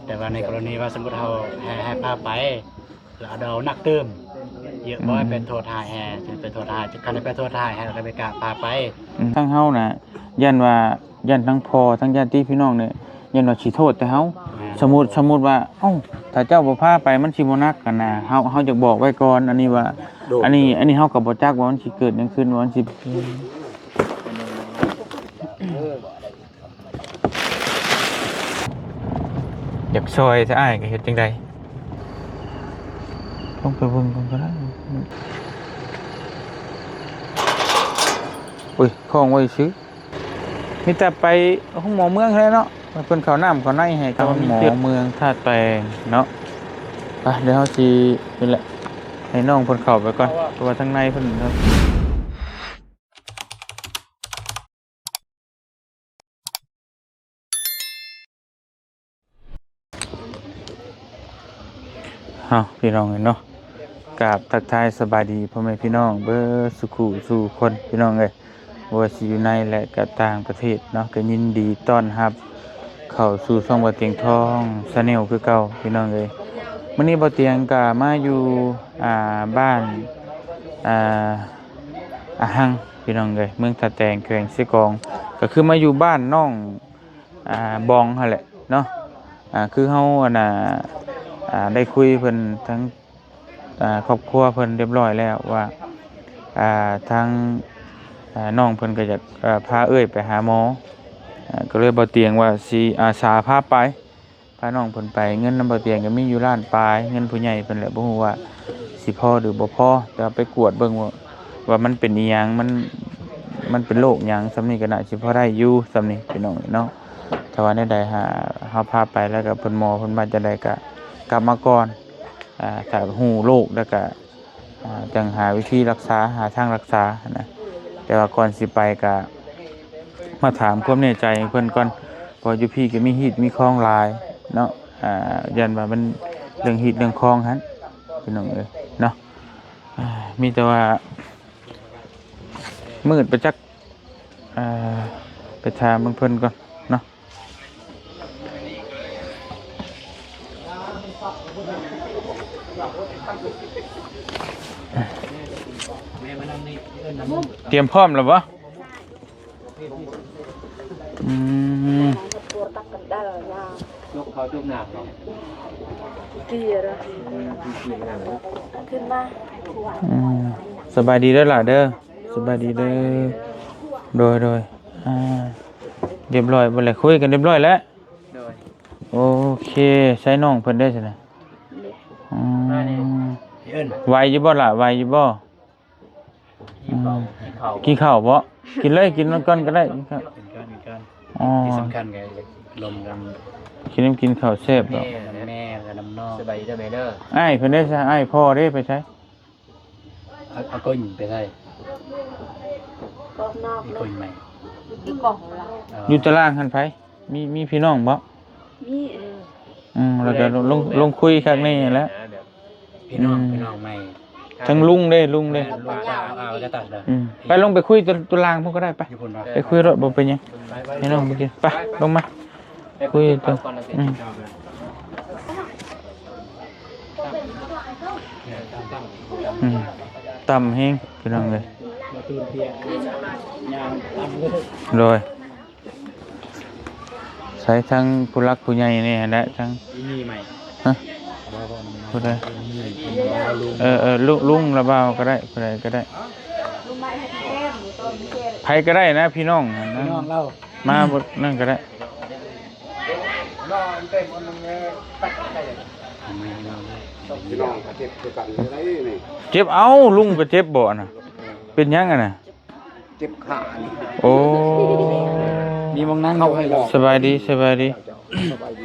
ແຕ່ວ່າໃນກໍລະນີວ່າສົມມຸດເຮົາໃຫ້ ໃຫ້ພາໄປ ແລ້ວເຮົາໜັກຕື່ມ ເຍອະບໍ່ ອືມ ໃຫ້ໄປໂທດຮ້າຍແຮ ຊິໄປໂທດຮ້າຍ ຄັນໄດ້ໄປໂທດຮ້າຍແຮ ລາວກໍບໍ່ກ້າພາໄປ. ອືມ ທາງເຮົານະ ຢ້ານວ່າ ຢ້ານທັງພໍ່ ທັງຍາດຕິພີ່ນ້ອງນີ້ ຢ້ານວ່າຊິໂທດແຕ່ເຮົາ. ແມ່ນ ສົມມຸດ ສົມມຸດວ່າ ເອົ້າ ຖ້າເຈົ້າບໍ່ພາໄປ ມັນຊິບໍ່ໜັກຫັ້ນນະ. ເຮົາ ເຮົາຢາກບອກໄວ້ກ່ອນ ອັນນີ້ວ່າ ໂດຍ ອັນນີ້ ໂດຍ ອັນນີ້ເຮົາກໍບໍ່ຈັກວ່າມັນຊິເກີດຫຍັງຂຶ້ນ ວ່າມັນຊິ ຢາກຊ່ອຍຊະ ອ້າຍກໍເຮັດຈັ່ງໃດ ຕ້ອງໄປເບິ່ງກ່ອນກໍໄດ້. ໂອ້ຍ ຂອງໄວ້ຊື່ ມີແຕ່ໄປໂຮງໝໍເມືອງຫັ້ນແຫຼະເນາະ ໃຫ້ເພິ່ນເຂົ້ານ້ຳເຂົ້າໃນໃຫ້ ໂຮງໝໍເມືອງທ່າແຕງເນາະ. ໄປ ດຽວເຮົາຊິ ນີ້ແຫຼະ ໃຫ້ນ້ອງເພິ່ນເຂົ້າໄປກ່ອນ ເພາະວ່າທາງໃນເພິ່ນ ເອົາ ພີ່ນ້ອງເອີຍເນາະ ກາບທັກທາຍສະບາຍດີພໍ່ແມ່ພີ່ນ້ອງເບິດສູ່ຄູ່ສູ່ຄົນ ພີ່ນ້ອງເອີຍ ບໍ່ວ່າຊິຢູ່ໃນ ແລະ ກະຕ່າງປະເທດເນາະ ກະຍິນດີຕ້ອນຮັບເຂົ້າສູ່ຊ່ອງບ່າວຕຽງທອງ Channel ຄືເກົ່າ ພີ່ນ້ອງເອີຍ. ມື້ນີ້ບ່າວຕຽງກະມາຢູ່ ອ່າ ບ້ານ ອ່າ ອາຫັງ ພີ່ນ້ອງເອີຍ ເມືອງທ່າແຕງ ແຂວງເຊກອງ ກໍຄືມາຢູ່ບ້ານນ້ອງ ອ່າ ບອງຫັ້ນແຫຼະເນາະ. ອ່າ ຄືເຮົາ ອັນນ່າ ອ່າ ໄດ້ຄຸຍເພິ່ນທັງ ອ່າ ຄອບຄົວເພິ່ນຮຽບຮ້ອຍແລ້ວວ່າ ອ່າ ທາງ ອ່າ ນ້ອງເພິ່ນກໍຢາກ ເອີ່ ພາເອື້ອຍໄປຫາໝໍ ກໍເລີຍບ່າວຕຽງວ່າຊິອາສາພາໄປ ພານ້ອງເພິ່ນໄປ ເງິນນຳບ່າວຕຽງກໍມີຢູ່ລ້ານປາຍ ເງິນຜູ້ໃຫຍ່ເພິ່ນແຫຼະ ບໍ່ຮູ້ວ່າຊິພໍຫຼືບໍ່ພໍ ແຕ່ວ່າໄປກວດເບິ່ງວ່າ ວ່າມັນເປັນອີ່ຫຍັງ ມັນ ມັນເປັນໂລກຫຍັງ ສ່ຳນີ້ກໍໜ້າຊິພໍໄດ້ຢູ່ ສ່ຳນີ້ພີ່ນ້ອງເນາະ. ຖ້າວ່າແນວໃດຫາເຮົາພາໄປແລ້ວກໍເພິ່ນ ໝໍເພິ່ນວ່າຈັ່ງໃດກໍກັບມາກ່ອນ ອ່າ ຖ້າຮູ້ໂລກແລ້ວກໍ ອ່າ ຈັ່ງຫາວິທີລັກສາ ຫາທາງລັກສານະ. ແຕ່ວ່າກ່ອນຊິໄປກະມາຖາມຄວາມແນ່ໃຈໃຫ້ເພິ່ນກ່ອນ ເພາະຢູ່ພີ້ກໍມີຮີດມີຄອງຫຼາຍເນາະ. ອ່າ ຢ້ານວ່າມັນເລື່ອງຮີດເລື່ອງຄອງຫັ້ນ ພີ່ນ້ອງເອີຍເນາະ. ອ່າ ມີແຕ່ວ່າມືດປະຈັກ ອ່າ ໄປຖາມເບິ່ງເພິ່ນກ່ອນເນາະ. ຕຽມພ້ອມແລ້ວບໍ່? ອືມ ຈົກເຂົ້າຈົກນ້ຳເນາະ. ຂຶ້ນມາ ອືມ ສະບາຍດີເດີຫຼ້າເດີ. ສະບາຍດີເດີ. ໂດຍ ໂດຍ ອ່າ ຮຽບຮ້ອຍເບິດແລ້ວ ຄຸຍກັນຮຽບຮ້ອຍແລ້ວ. ໂດຍ ໂອເຄ ໃຊ້ນ້ອງເພິ່ນໄດ້ຊັ້ນນະ. ອືມ ໄຫວຢູ່ບໍ່ລະ ໄຫວຢູ່ບໍ່? ກິນເຂົ້າ ອືມ ກິນເຂົ້າ ກິນເຂົ້າບໍ່? ກິນເລີຍ ກິນກ່ອນກໍໄດ້ ກິນກ່ອນ ກິນກ່ອນ ອໍ ທີ່ສຳຄັນກໍລົມກັນ ກິນນຳ ກິນເຂົ້າແຊບດອກ. ແມ່ ແມ່ກັບນ້ອງ ສະບາຍດີເດີແມ່ເດີ. ອ້າຍເພິ່ນໄດ້ຊະ ອ້າຍພໍ່ເດ້ ໄປໃສ? ເອົາ ເອົາກົ້ອຍໄປໃສ? ກ້ອງນອກ ກ້ອຍໃໝ່ ຢູ່ກ້ອງລະ ເອີ ຢູ່ຕາລ່າງຫັ້ນໃຜ? ມີ ມີພີ່ນ້ອງບໍ່? ມີ ເອີ ອືມ ແລ້ວກໍລົງ ລົງ ລົງຄຸຍຄັກແນ່ແຫຼະ ພີ່ນ້ອງ ອືມ ພີ່ນ້ອງໃໝ່ ທັງລຸງເດ້ ລຸງເດ້ ລຸງຕາເອົາ ເອົາແຕ່ຕັດເດີ. ອືມ ໄປລົງໄປຄຸຍຕົວ ຕົວລ່າງພຸ້ນກໍໄດ້ ໄປ ຢູ່ພຸ້ນເນາະ ໄປຄຸຍໂລດ ບໍ່ເປັນຫຍັງ ໃຫ້ນ້ອງໄປກິນ ໄປ ລົງມາ. ຄຸຍຕົວ ອືມ ອືມ ຕ່ຳແຮງ ພີ່ນ້ອງເອີຍ. ໂດຍ ໃຊ້ທັງຜູ້ຫຼັກຜູ້ໃຫຍ່ນີ້ແຫຼະ ທັງ ອີ່ນີ້ໃໝ່ ຮະ ຜູ້ໃດ? ເອີ ເອີ ລຸງ ລຸງລະບ່າວກໍໄດ້ ຜູ້ໃດກໍໄດ້ ໃຜກໍໄດ້ນະ ພີ່ນ້ອງຫັ້ນນະ ພີ່ນ້ອງລາວ ມາເບິດນັ້ນກໍໄດ້. ພີ່ນ້ອງກໍເຈັບຄືກັນຢູ່ໃດນີ້ ເຈັບ ເອົ້າ ລຸງກໍເຈັບບໍ່ນະ ເປັນຫຍັງຫັ້ນນະ? ເຈັບຂານີ້ ໂອ້ ມີໝ່ອງນັ່ງຢູ່. ສະບາຍດີ ສະບາຍດີ.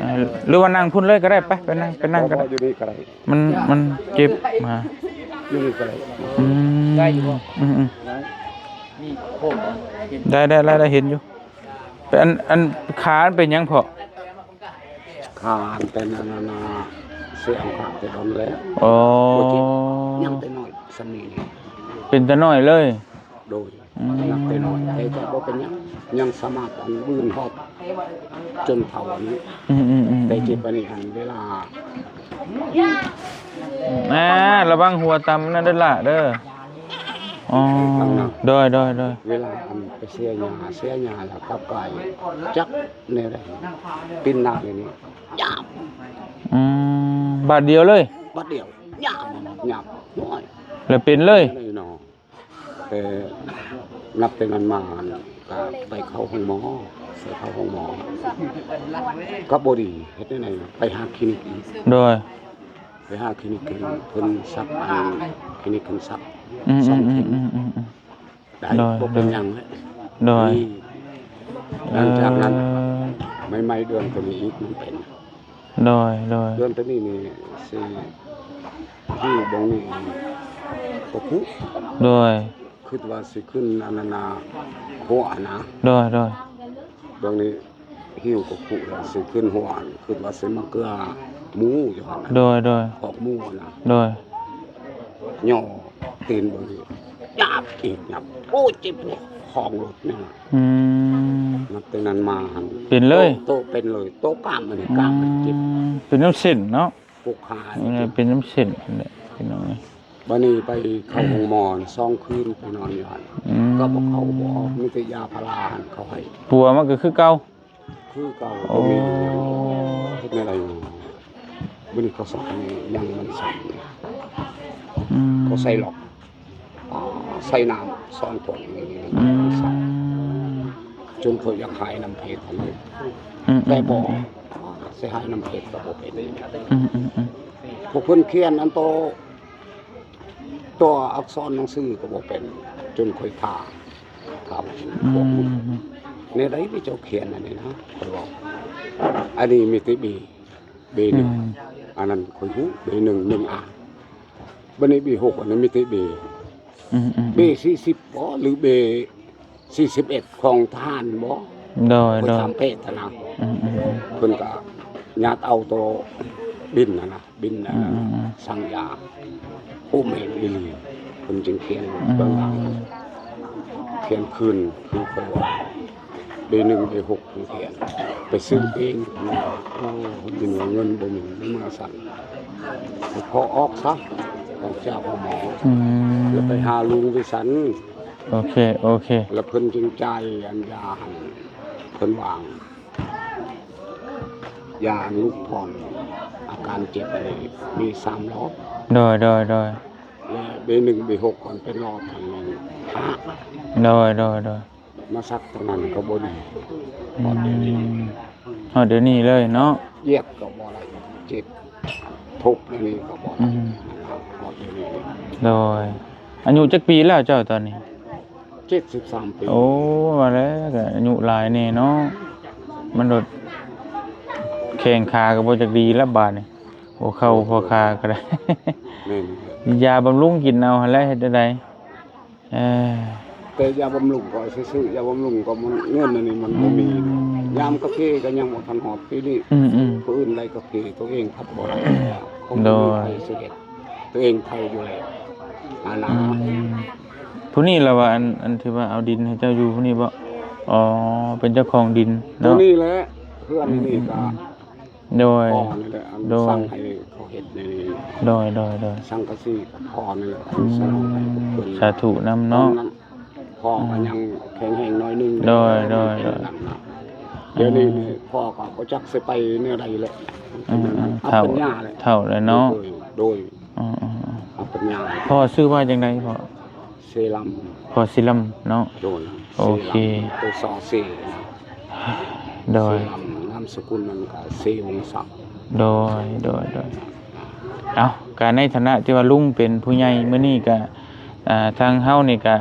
ເອີ ຫຼືວ່ານັ່ງພຸ້ນເລີຍກໍໄດ້ ໄປ ໄປນັ່ງ ໄປນັ່ງກໍໄດ້ ຢູ່ນີ້ກໍໄດ້ ມັນ ມັນເຈັບ ມາ ຢູ່ນີ້ກໍໄດ້. ອືມ ໄດ້ຢູ່ບໍ່? ອືມໆ ໄດ້ ໄດ້ ໄດ້ ເຫັນຢູ່. ເປັນ ອັນ ອັນ ຂາມັນເປັນຫຍັງພໍ່? ຂາມັນເປັນອັນນັ້ນນະ ເສຍຂາແຕ່ດົນແລ້ວ. ອໍ ບໍ່ເຈັບ ຍັງແຕ່ນ້ອຍສ່ຳນີ້ນີ້ ເປັນແຕ່ນ້ອຍເລີຍ. ໂດຍ ອືມ ນ້ອຍ ແຕ່ກໍບໍ່ເປັນຫຍັງ ຍັງສາມາດອັນວືນຮອດຈົນເຖົ້າອັນນີ້. ອືມໆໆໆ ແຕ່ເຈັບອັນນີ້ ອັນເວລາ ອ່າ ລະວັງຫົວຕຳນັ້ນເດີຫຼ້າເດີ. ອໍ ໂດຍໆໆ ເວລາອັນໄປເສຍຫຍ້າ ເສຍຫຍ້າແລ້ວກັບກາຍຈັກແນວໃດ ເປັນໜັກເລີຍນີ້ ຍາບ ອືມ ບາດດຽວເລີຍ ບາດດຽວ ຍາບ ຍາບ ໂອ້ຍ ແລ້ວເປັນເລີຍ ເລີຍເນາະ. ແຕ່ນັບແຕ່ນັ້ນມາ ກໍໄປເຂົ້າໂຮງໝໍ ໄປເຂົ້າໂຮງໝໍ ກໍບໍ່ດີ ເຮັດແນວໃດ ໄປຫາຄລີນິກອີກ ໂດຍ ໄປຫາຄລີນິກເພິ່ນ ເພິ່ນສັກ ອັນຄລີນິກເພິ່ນສັກ ອືມໆໆໆ ສອງເຂັມ ໄດ້ ໂດຍ ບໍ່ເປັນຫຍັງແລ້ວ ໂດຍ ນີ້ ຫຼັງຈາກນັ້ນ ເອີ ໃໝ່ໆ ເດືອນໂຕນີ້ອີກມັນເປັນ ໂດຍໆ ເດືອນໂຕນີ້ນີ້ຊິຢູ່ບ່ອນນີ້ກໍຄຸ ໂດຍ ຄິດວ່າຊິຂຶ້ນອັນນັ້ນນະ ຫົວນະ ໂດຍໆ ເບື້ອງນີ້ ຫິ້ວກໍຄຸແລ້ວ ຊິຂຶ້ນຫົວ ຄິດວ່າຊິມາເກືອໝູຢູ່ຫັ້ນນະ ໂດຍໆ ຄອກໝູນະ ໂດຍ ຍໍຕີນເບິ່ງອີກ ຍາບອີກ ຍາບ ໂອ້ຍ ເຈັບຫົວ ຂອງຫຼຸດນີ້ນະ ອືມ ນັບແຕ່ນັ້ນມາຫັ້ນ ເປັນເລີຍ ໂຕ ໂຕເປັນເລີຍ ໂຕກ້າມອັນນີ້ ອືມ ກ້າມອັນນີ້ເຈັບ ເປັນນຳເສັ້ນເນາະ ປົກຂາ ເອີ ເຈັບ ເປັນນຳເສັ້ນຫັ້ນແຫຼະ ພີ່ນ້ອງເອີຍ. ບາດນີ້ໄປເຂົ້າໂຮງໝໍສອງຄືນ ໄປນອນຢູ່ຫັ້ນ ອືມ ກໍບໍ່ເຂົ້າບໍ່ອອກ ມີແຕ່ຢາພາລາຫັ້ນເຂົາໃຫ້ ປົວມັນກໍຄືເກົ່າ ຄືເກົ່າ ໂອ້ ບໍ່ມີຫຍັງ ເຮັດແນວໃດ ບາດນີ້ເຂົາສັກໃຫ້ຍັງມັນສັ່ນ ອືມ ເຂົາໃສ່ລັອກ ໃສ່ນ້ຳສອງຖົງນີ້ ອືມ ມັນສັ່ນ ຈົນຂ້ອຍຢາກຫາຍນຳເພດຫັ້ນເລີຍ ອືມ ແຕ່ບໍ່ ອືມ ຊິຫາຍນຳເພດກໍບໍ່ເປັນ ອືມໆໆ ພວກເພິ່ນຂຽນອັນໂຕ ຕົວອັກສອນໜັງສືກໍບໍ່ເປັນ ຈົນຂ້ອຍຖ້າ ຖາມພວກ ອືມ ແນວໃດທີ່ເຈົ້າຂຽນອັນນີ້ນະ ຂ້ອຍເວົ້າ ອັນນີ້ມີແຕ່ເບ ເບໜຶ່ງ ອືມ ອັນນັ້ນຂ້ອຍຮູ້ ເບໜຶ່ງ ໜຶ່ງອາ ບາດນີ້ເບຫົກ ອັນນັ້ນມີແຕ່ເບ ອືມໆໆ ເບສີ່ສິບບໍ ຫຼືເບສີ່ສິບເອັດ ຂອງທະຫານບໍ ໂດຍໆ ຂ້ອຍຖາມແພດຫັ້ນນະ ອືມໆໆ ເພິ່ນກໍຍັດເອົາໂຕບິນຫັ້ນນະ ບິນ ອືມໆໆ ສັງຢາ ໂອ້ ແມ່ນອີ່ຫຼີ ເພິ່ນຈຶ່ງຂຽນ ອືມ ເບື້ອງຫຼັງ ຂຽນຄືນ ຄືຂ້ອຍວ່າ ເບໜຶ່ງ ເບຫົກ ເພິ່ນຂຽນ ໄປຊື້ເອງ ໂອ້ ເພິ່ນວ່າເງິນບໍ່ມີ ເງິນມາສັ່ນ ໃຫ້ພໍອອກຊະ ອອກຈາກໂຮງໝໍ ອືມ ແລ້ວໄປຫາລຸງວິສັນ ໂອເຄ ໂອເຄ ແລ້ວເພິ່ນຈຶ່ງຈ່າຍອັນຢາຫັ້ນ ເພິ່ນວ່າ ຢາອັນຫຼຸດຜ່ອນອາການເຈັບນີ້ມີສາມຫຼອດ ໂດຍໆໆ ແລະ ເບໜຶ່ງ ເບຫົກ ມັນເປັນຫຼອດອັນໜຶ່ງຫ້າ ໂດຍໆໆ ມາສັກຕົງນັ້ນກໍບໍ່ດີ ອືມ ຮອດດຽວນີ້ ຮອດດຽວນີ້ເລີຍເນາະ ຢຽບກໍບໍ່ໄດ້ ເຈັບ ທຸບອັນນີ້ກໍບໍ່ໄດ້ ອືມ ຮອດດຽວນີ້ ໂດຍ ອາຍຸຈັກປີແລ້ວເຈົ້າຕອນນີ້? ເຈັດສິບສາມປີ ໂອ້ ວ່າແລ້ວກໍອາຍຸຫຼາຍແດ່ເນາະ ມັນໂດດ ແຂ້ງຂາກໍບໍ່ຈັກດີແລ້ວບາດນີ້ ຫົວເຂົ່າຫົວຂາກໍໄດ້ ແມ່ນ ຢາບຳລຸງກິນເອົາຫັ້ນແຫຼະ ເຮັດແນວໃດ ເອີ ແຕ່ຢາບຳລຸງກໍຊື້ໆ ຢາບຳລຸງກໍມັນ ເງິນອັນນີ້ມັນບໍ່ມີ ອືມ ຍາມກາເຟກໍຍັງບໍ່ທັນຮອດປີນີ້ ອືມໆ ຜູ້ອື່ນໄດ້ກາເຟ ຕົວເອງພັດບໍ່ໄດ້ ໂດຍ ໃຜຊິເຮັດ ຕົວເອງເຖົ້າຢູ່ແລ້ວ ອັນນັ້ນ ອືມ ຜູ້ນີ້ລະວ່າ ອັນ ອັນທີ່ວ່າເອົາດິນໃຫ້ເຈົ້າຢູ່ຜູ້ນີ້ບໍ? ອໍ ເປັນເຈົ້າຂອງດິນເນາະ ຜູ້ນີ້ແຫຼະ ເຮືອນນີ້ກໍ ອືມ ໂດຍ ພໍ່ນີ້ແຫຼະ ອັນ ໂດຍ ສັ່ງໃຫ້ເຂົາເຮັດໃນນີ້ ໂດຍໆໆ ສັງກະສີກໍພໍ່ນີ້ແຫຼະ ອືມ ສາທຸນຳເນາະ ພໍ່ກໍຍັງແຂງແຮງໜ້ອຍໜຶ່ງ ໂດຍໆໆ ດຽວນີ້ພໍ່ກໍບໍ່ຈັກຊິໄປແນວໃດແຫຼະ ອືມໆ ອັບປັນຍາແຫຼະ ເຖົ້າແລ້ວເນາະ ໂດຍ ໂດຍ ອືມໆໆ ອັບປັນຍາ ພໍ່ຊື່ວ່າຈັ່ງໃດພໍ່? ເຊລຳ ພໍ່ເຊລຳເນາະ ໂດຍ ໂອເຄ ເຊລຳ ໂຕຊໍເຊ ໂດຍ ເຊລຳ ນາມສະກຸນມັນກໍເຊວົງສັກ ໂດຍ ໂດຍ ໂດຍ ເອົ້າ ກໍໃນຖານະທີ່ວ່າລຸງເປັນຜູ້ໃຫຍ່ ມື້ນີ້ກໍ ອ່າ ທາງເຮົານີ້ກໍ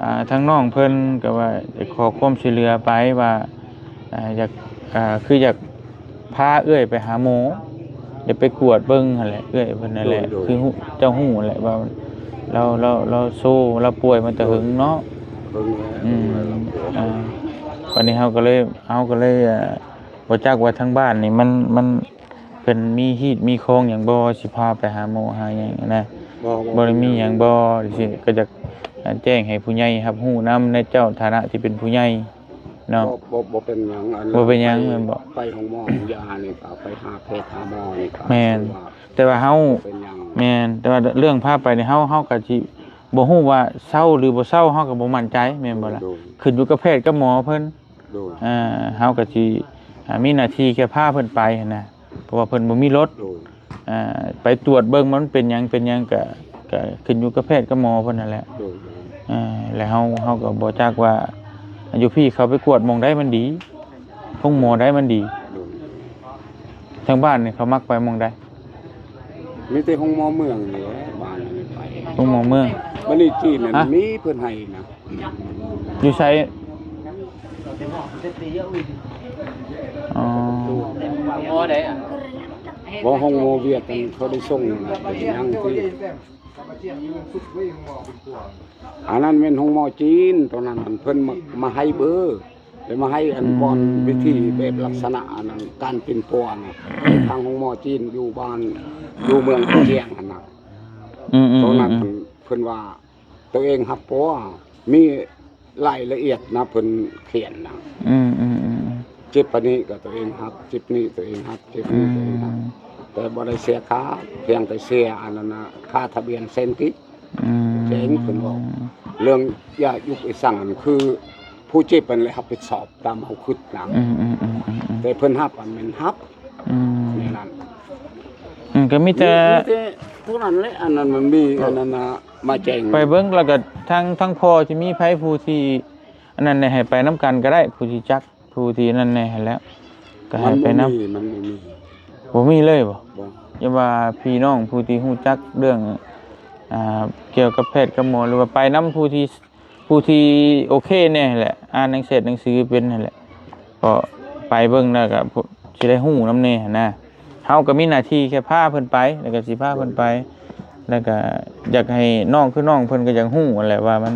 ອ່າ ທາງນ້ອງເພິ່ນກໍວ່າຈະຂໍຄວາມຊ່ວຍເຫຼືອໄປວ່າ ອ່າ ຢາກ ອ່າ ຄືຢາກ ພາເອື້ອຍໄປຫາໝໍ ຢາກໄປກວດເບິ່ງຫັ້ນແຫຼະ ເອື້ອຍເພິ່ນນັ້ນແຫຼະ ໂດຍໆ ຄືຮູ້ ເຈົ້າຮູ້ແຫຼະວ່າລາວ ລາວ ລາວໂຊ ລາວປ່ວຍມາແຕ່ເຫິງເນາະ ເຫິງແລ້ວ ອືມ ເພິ່ນວ່າລາວປ່ວຍ ອ່າ ບັດນີ້ເຮົາກໍເລີຍ ເຮົາກໍເລີຍ ອ່າ ບໍ່ຈັກວ່າທາງບ້ານນີ້ມັນ ມັນ ເພິ່ນມີຮີດມີຄອງຫຍັງບໍ່ ຊິພາໄປຫາໝໍຫາຫຍັງນະ ບໍ່ ບໍ່ ບໍ່ໄດ້ມີຫຍັງບໍ່ ຈັ່ງຊີ້ ກໍຢາກ ອ່າ ແຈ້ງໃຫ້ຜູ້ໃຫຍ່ຮັບຮູ້ນຳ ໃນເຈົ້າຖານະທີ່ເປັນຜູ້ໃຫຍ່ເນາະ. ບໍ່ ບໍ່ ບໍ່ເປັນຫຍັງ ອັນ ບໍ່ເປັນຫຍັງ ໄປ ແມ່ນບໍ່? ໄປໂຮງໝໍຢານີ້ກໍໄປຫາແພດຫາໝໍນີ້ກໍ ແມ່ນ ຖືວ່າ ແຕ່ວ່າເຮົາ ບໍ່ເປັນຫຍັງ ແມ່ນ ແຕ່ວ່າເລື່ອງພາໄປນີ້ ເຮົາ ເຮົາກໍຊິບໍ່ຮູ້ວ່າເຊົາຫຼືບໍ່ເຊົາ ເຮົາກໍບໍ່ໝັ້ນໃຈ ແມ່ນບໍ່ລະ? ໂດຍ ຂຶ້ນຢູ່ກັບແພດກັບໝໍເພິ່ນ. ໂດຍ ອ່າ ເຮົາກໍຊິ ອ່າ ມີໜ້າທີ່ແຄ່ພາເພິ່ນໄປຫັ້ນນະ ເພາະວ່າເພິ່ນບໍ່ມີລົດ. ໂດຍ ອ່າ ໄປຕວດເບິ່ງວ່າມັນເປັນຫຍັງ ເປັນຫຍັງ ກະ ກະຂຶ້ນຢູ່ກັບແພດກັບໝໍເພິ່ນຫັ້ນແຫຼະ. ໂດຍ ອ່າ ແລ້ວເຮົາ ເຮົາກໍບໍ່ຈັກວ່າ ຢູ່ພີ້ເຂົາໄປກວດໝ່ອງໃດມັນດີ ໂຮງໝໍໃດມັນດີ. ໂດຍ ທາງບ້ານນີ້ເຂົາມັກໄປໝ່ອງໃດ? ມີແຕ່ໂຮງໝໍເມືອງນີ້ແຫຼະ ບ້ານນີ້ໄປ ໂຮງໝໍເມືອງ. ບັດນີ້ຈີນນັ້ນ ຮະ? ມີເພິ່ນໃຫ້ນະ. ຢູ່ໃສ? ອໍ ໝໍໃດ? ບໍ່ ໂຮງໝໍຫວຽດນັ້ນເຂົາໄດ້ສົ່ງນະ ເປັນຫຍັງທີ່ ອັນນັ້ນແມ່ນໂຮງໝໍຈີນ ຕອນນັ້ນເພິ່ນມາ ມາໃຫ້ເບີ ແລ້ວມາໃຫ້ອັນ ອືມ ກ່ອນວິທີແບບລັກສະນະອັນນັ້ນ ການປິ່ນປົວນະ ທາງໂຮງໝໍຈີນຢູ່ບ້ານ ຢູ່ເມືອງປາຈຽງຫັ້ນນະ. ອືມໆໆໆ ຕອນນັ້ນເພິ່ນ ເພິ່ນວ່າ ໂຕເອງຮັບບໍ່ ມີລາຍລະອຽດນະ ເພິ່ນຂຽນນະ. ອືມໆໆໆ ເຈັບປານນີ້ກໍໂຕເອງຮັບ ເຈັບນີ້ໂຕເອງຮັບ ເຈັບນີ້ໂຕເອງຮັບ. ອືມ ແຕ່ບໍ່ໄດ້ເສຍຄ່າ ພຽງແຕ່ເສຍອັນນັ້ນນະ ຄ່າທະບຽນແສນກີບ. ອືມ ແຈ້ງເພິ່ນເວົ້າ ເລື່ອງຢາຢຸກອີສັງນັ້ນ ຄືຜູ້ເຈັບຫັ້ນແຫຼະຮັບຜິດຊອບຕາມເຮົາຄິດນະ. ອືມໆໆໆໆ ແຕ່ເພິ່ນຮັບອັນແມ່ນຮັບ. ອືມ ແນວນັ້ນ. ອືມ ກໍມີແຕ່ ມີ ມີແຕ່ພວກນັ້ນແຫຼະ ອັນນັ້ນມັນມີ ເອີ ອັນນັ້ນນະ ມາແຈ້ງ ໄປເບິ່ງ ແລ້ວກໍທາງ ທາງພໍ່ຊິມີໃຜຜູ້ທີ່ອັນນັ້ນແດ່ ໃຫ້ໄປນຳກັນກໍໄດ້ ຜູ້ທີ່ຈັກ ຜູ້ທີ່ນັ້ນແດ່ຫັ້ນແຫຼະ ກໍໃຫ້ໄປນຳ. ມັນບໍ່ມີ ມັນບໍ່ມີ ບໍ່ມີເລີຍບໍ່? ບໍ່ ຢ່າວ່າພີ່ນ້ອງຜູ້ທີ່ຮູ້ຈັກເລື່ອງ ອ່າ ກ່ຽວກັບແພດກັບໝໍ ຫຼືວ່າໄປນຳຜູ້ທີ່ ຜູ້ທີ່ໂອເຄແດ່ຫັ້ນແຫຼະ ອ່ານໜັງເສດໜັງສືເປັນຫັ້ນແຫຼະ ກໍໄປເບິ່ງແລ້ວກໍຊິໄດ້ຮູ້ນຳແດ່ຫັ້ນນະ. ເຮົາກໍມີໜ້າທີ່ແຄ່ພາເພິ່ນໄປ ແລ້ວກໍຊິພາເພິ່ນໄປ ແລ້ວກໍຢາກໃຫ້ນ້ອງ ຄືນ້ອງເພິ່ນກໍຢາກຮູ້ຫັ້ນແຫຼະວ່າມັນ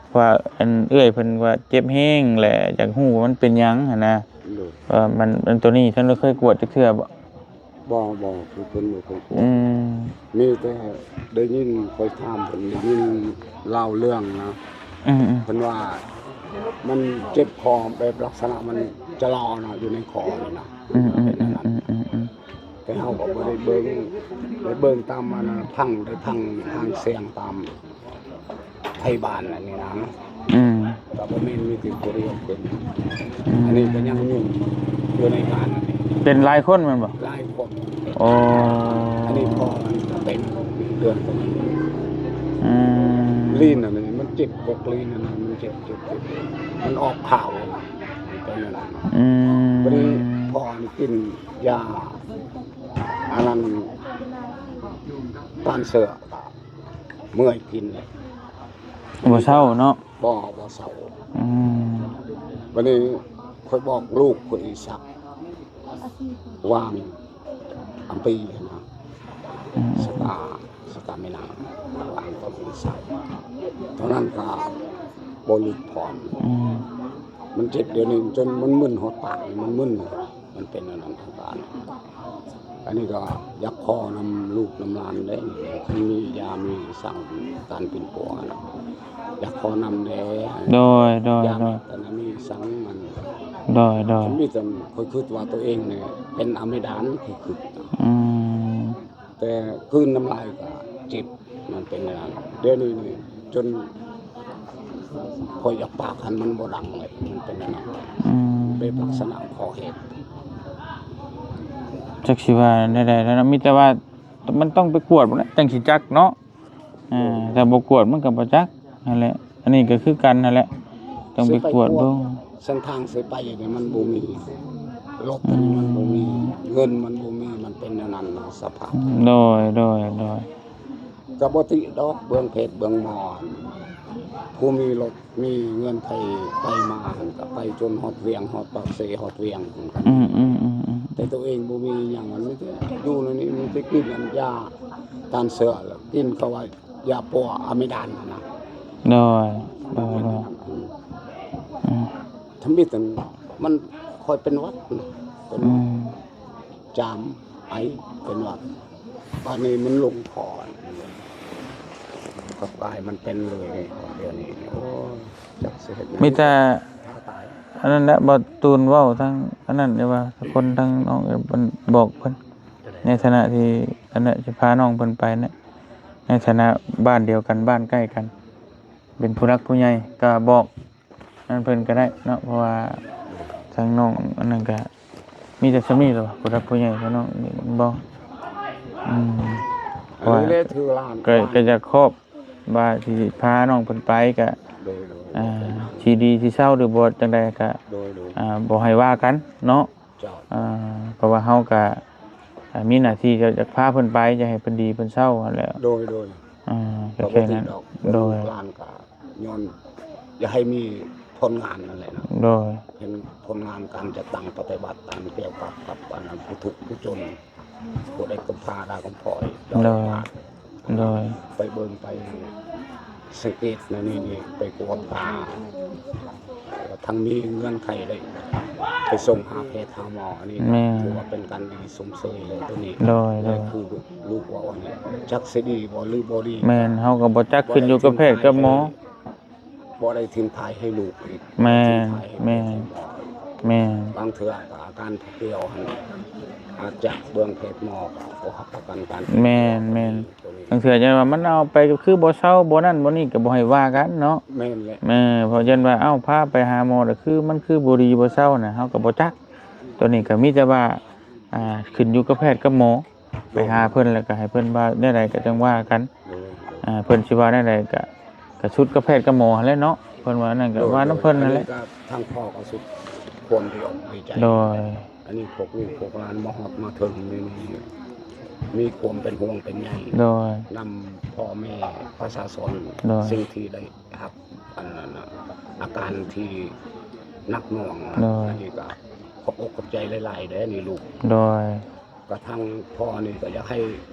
ເພາະວ່າອັນເອື້ອຍເພິ່ນວ່າເຈັບແຮງ ແລະ ຢາກຮູ້ວ່າມັນເປັນຫຍັງຫັ້ນນະ. ໂດຍ ວ່າມັນ ອັນໂຕນີ້ທ່ານໄດ້ເຄີຍກວດຈັກເທື່ອບໍ່? ບໍ່ ບໍ່ ຄືເພິ່ນບໍ່ເຄີຍກວດ. ອືມ ມີແຕ່ໄດ້ຍິນ ຂ້ອຍຖາມເພິ່ນ ໄດ້ຍິນເລົ່າເລື່ອງນະ. ອືມໆ ເພິ່ນວ່າມັນເຈັບຄໍ ແບບລັກສະນະມັນຈະຫຼໍ່ນະ ຢູ່ໃນຄໍນີ້ນະ. ອືມໆໆໆໆ ແຕ່ເຮົາກໍບໍ່ໄດ້ເບິ່ງ ໄດ້ເບິ່ງຕາມອັນນັ້ນ ຟັງ ໄດ້ຟັງທາງສຽງຕາມໄທບ້ານອັນນີ້ນະ. ອືມ ກໍບໍ່ແມ່ນມີແຕ່ຜູ້ດຽວເປັນ. ອືມ ອັນນີ້ກໍຍັງມີຢູ່ໃນບ້ານອັນນີ້ ເປັນຫຼາຍຄົນແມ່ນບໍ່? ຫຼາຍຄົນ. ໂອ້ ອັນນີ້ພໍ່ມັນກໍເປັນເດືອນຕົວນີ້. ອືມ ລີ້ນອັນນີ້ມັນເຈັບ ພວກລີ້ນອັນນັ້ນມັນເຈັບ ເຈັບ ເຈັບ ມັນອອກຂາວນະ ເປັນອັນນັ້ນ. ອືມ ບັດນີ້ພໍ່ນີ້ກິນ ຢາອັນນັ້ນ ຕ້ານເຊື້ອ ເມື່ອຍກິນເລີຍ ບໍ່ເຊົາເນາະ. ບໍ່ ບໍ່ເຊົາ. ອືມ ບັດນີ້ຂ້ອຍບອກລູກຂ້ອຍອີສັກ ວາງອຳປີຫັ້ນນະ. ອືມ ສະຕາ ສະຕາມິນາ ວາງກັບອີສັກ ຕອນນັ້ນກໍບໍ່ຫຼຸດຜ່ອນ. ອືມ ມັນເຈັບດຽວນີ້ຈົນມັນມຶນຮອດປາກ ມັນມຶນ ມັນເປັນອັນນັ້ນຂອງການ. ອັນນີ້ກໍຢາກຂໍນຳລູກນຳຫຼານເດ້ ຄັນມີຢາມີສັງ ການປິ່ນປົວນະ ຢາກຂໍນຳແດ່. ໂດຍ ໂດຍ ຢາ ໂດຍ ແຕ່ນະມີສັງມັນ. ໂດຍ ໂດຍ ຄັນມີແຕ່ ຂ້ອຍຄິດວ່າຕົວເອງນີ້ເປັນອາເມດານ ຄື ຄື ອືມ ແຕ່ກືນນ້ຳລາຍກໍເຈັບ ມັນເປັນແນວນັ້ນ. ດຽວນີ້ນີ້ຈົນຂ້ອຍຢາກປາກຫັ້ນມັນບໍ່ດັງເລີຍ ມັນເປັນແນວນັ້ນ. ອືມ ເປັນລັກສະນະຂໍ້ເຫດ ຈັກຊິວ່າແນວໃດແລ້ວເນາະ ມີແຕ່ວ່າມັນຕ້ອງໄປກວດພຸ້ນແຫຼະ ຈັ່ງຊິຈັກເນາະ. ອ່າ ຖ້າບໍ່ກວດມັນກໍບໍ່ຈັກຫັ້ນແຫຼະ ອັນນີ້ກໍຄືກັນຫັ້ນແຫຼະ ຕ້ອງໄປກວດເບິ່ງ. ເສັ້ນທາງຊິໄປນີ້ມັນບໍ່ມີ ລົດມັນບໍ່ມີ ເງິນມັນບໍ່ມີ ມັນເປັນແນວນັ້ນນະ ສະພາບ. ໂດຍ ໂດຍ ໂດຍ ກໍບໍ່ຕິດອກ ເບິ່ງເພດເບິ່ງໝໍ ຜູ້ມີລົດມີເງິນໄປ ໄປມາຫັ້ນ ກໍໄປຈົນຮອດວຽງ ຮອດປາກເຊ ຮອດວຽງພຸ້ນ. ອືມໆໆໆ ແຕ່ຕົວເອງບໍ່ມີຫຍັງ ມັນມີແຕ່ຢູ່ໃນນີ້ ມີແຕ່ກິນອັນຢາຕ້ານເຊື້ອ ແລ້ວກິນເຂົາວ່າ ຢາປົວອາເມດານນະ. ໂດຍ ໂດຍ ໂດຍ ອືມ ທຳອິດນັ້ນມັນຄ່ອຍເປັນຫວັດນະ ເປັນຫວັດ ອືມ ຈາມ ໄອ ເປັນຫວັດ ບາດນີ້ມັນລົງຄໍ. ກໍກາຍມັນເປັນເລີຍນີ້ ດຽວນີ້ ໂອ້ຍ ຈັກຊິເຮັດຫຍັງ ມີແຕ່ ຕາຍ ອັນນັ້ນແຫຼະ ບໍ່ຕູນເວົ້າທາງອັນນັ້ນ ຫຼືວ່າຄົນທາງນ້ອງເອີ່ນ ເພິ່ນບອກເພິ່ນ ໃນຖານະທີ່ອັນນັ້ນ ຊິພານ້ອງເພິ່ນໄປນະ ໃນຖານະບ້ານດຽວກັນ ບ້ານໃກ້ກັນ ເປັນຜູ້ຫຼັກຜູ້ໃຫຍ່ ກໍບອກ ນັ້ນເພິ່ນກໍໄດ້ເນາະ ເພາະວ່າທາງນ້ອງອັນນັ້ນກໍມີແຕ່ສ່ຳນີ້ແຫຼະ ຜູ້ຫຼັກຜູ້ໃຫຍ່ທາງນ້ອງນີ້ແມ່ນບໍ່? ອືມ ເພາະວ່າ ອັນນີ້ແຫຼະຖືຫຼານ ກໍ ກໍຢາກຄອບວ່າຊິພານ້ອງເພິ່ນໄປກໍ ໂດຍໆ ອ່າ ຊິດີຊິເຊົາ ຫຼືບໍ່ຈັ່ງໃດກໍ ໂດຍໆ ອ່າ ບໍ່ໃຫ້ວ່າກັນເນາະ. ເຈົ້າ ອ່າ ເພາະວ່າເຮົາກະ ອ່າ ມີໜ້າທີ່ຈະ ຈະພາເພິ່ນໄປ ຈະໃຫ້ເພິ່ນດີເພິ່ນເຊົາຫັ້ນແຫຼະ. ໂດຍ ໂດຍ ອ່າ ກໍແຄ່ນັ້ນ ໂດຍ ລູກຫຼານກໍຍ້ອນຢາກໃຫ້ມີຜົນງານນັ້ນແຫຼະເນາະ. ໂດຍ ເຫັນຜົນງານການຈັດຕັ້ງປະຕິບັດ ອັນກ່ຽວກັບ ກັບອັນນັ້ນ ຜູ້ທຸກຜູ້ຈົນ ຜູ້ໄດ້ກຳພ້າລາກຳພ້ອຍ ໂດຍ ໂດຍ ໄປເບິ່ງໄປສັງເກດແນວນີ້ນີ້ ໄປກວດກາ ທັງມີເງື່ອນໄຂໄດ້ໄປສົ່ງຫາແພດຫາໝໍ ອັນນີ້ ແມ່ນ ຖືວ່າເປັນການດີຊົມເຊີຍເລີຍໂຕນີ້. ໂດຍ ໂດຍ ຄືລູກເວົ້າອັນນີ້ ຈັກຊິດີບໍ່ ຫຼືບໍ່ດີ ແມ່ນ ເຮົາກໍບໍ່ຈັກ ຂຶ້ນຢູ່ກັບແພດກັບໝໍ. ບໍ່ໄດ້ຖິ້ມຖ່າຍໃຫ້ລູກອີກ ແມ່ນ ແມ່ນ ແມ່ນ ບາງເທື່ອກໍອາການພະເກີ່ອວຫັ້ນ ອາດຈະເບິ່ງແພດໝໍກໍບໍ່ຮັບປະກັນການ ແມ່ນ ແມ່ນ ໂຕນີ້ ບາງເທື່ອຈະວ່າມັນເອົາໄປກໍຄືບໍ່ເຊົາ ບໍ່ນັ້ນບໍ່ນີ້ກໍບໍ່ໃຫ້ວ່າກັນເນາະ. ແມ່ນແຫຼະ ແມ່ນ ເພາະຢ້ານວ່າ ເອົ້າ ພາໄປຫາໝໍແລ້ວຄືມັນຄືບໍ່ດີບໍ່ເຊົານະ ເຮົາກໍບໍ່ຈັກ. ໂຕນີ້ກໍມີແຕ່ວ່າ ອ່າ ຂຶ້ນຢູ່ກັບແພດກັບໝໍ ໄປຫາເພິ່ນແລ້ວກໍໃຫ້ເພິ່ນວ່າແນວໃດກໍຈັ່ງວ່າກັນ. ໂດຍ ໂດຍ ອ່າ ເພິ່ນຊິວ່າແນວໃດກໍ ກໍສຸດກັບແພດກັບໝໍຫັ້ນແຫຼະເນາະ ເພິ່ນວ່ານັ້ນກໍ ໂດຍ ວ່ານຳເພິ່ນ ໂດຍ ອັນນີ້ ນັ້ນແຫຼະ ກໍທາງພໍ່ກໍສຸດຄວາມດີອົກດີໃຈ. ໂດຍ ອັນນີ້ພວກລູກພວກຫຼານມາຮອດມາເຖິງນີ້ ມີຄວາມເປັນຫ່ວງເປັນໃຍ ໂດຍ ນຳພໍ່ແມ່ປະຊາຊົນ ໂດຍ ສິ່ງທີ່ໄດ້ຮັບ ອັນນັ້ນນະ ອາການທີ່ໜັກໜ່ວງ ໂດຍ ອັນນີ້ກໍຂອບອົກຂອບໃຈຫຼາຍໆເດ້ນີ້ລູກ. ໂດຍ ກະທາງພໍ່ນີ້ກໍຢາກໃຫ້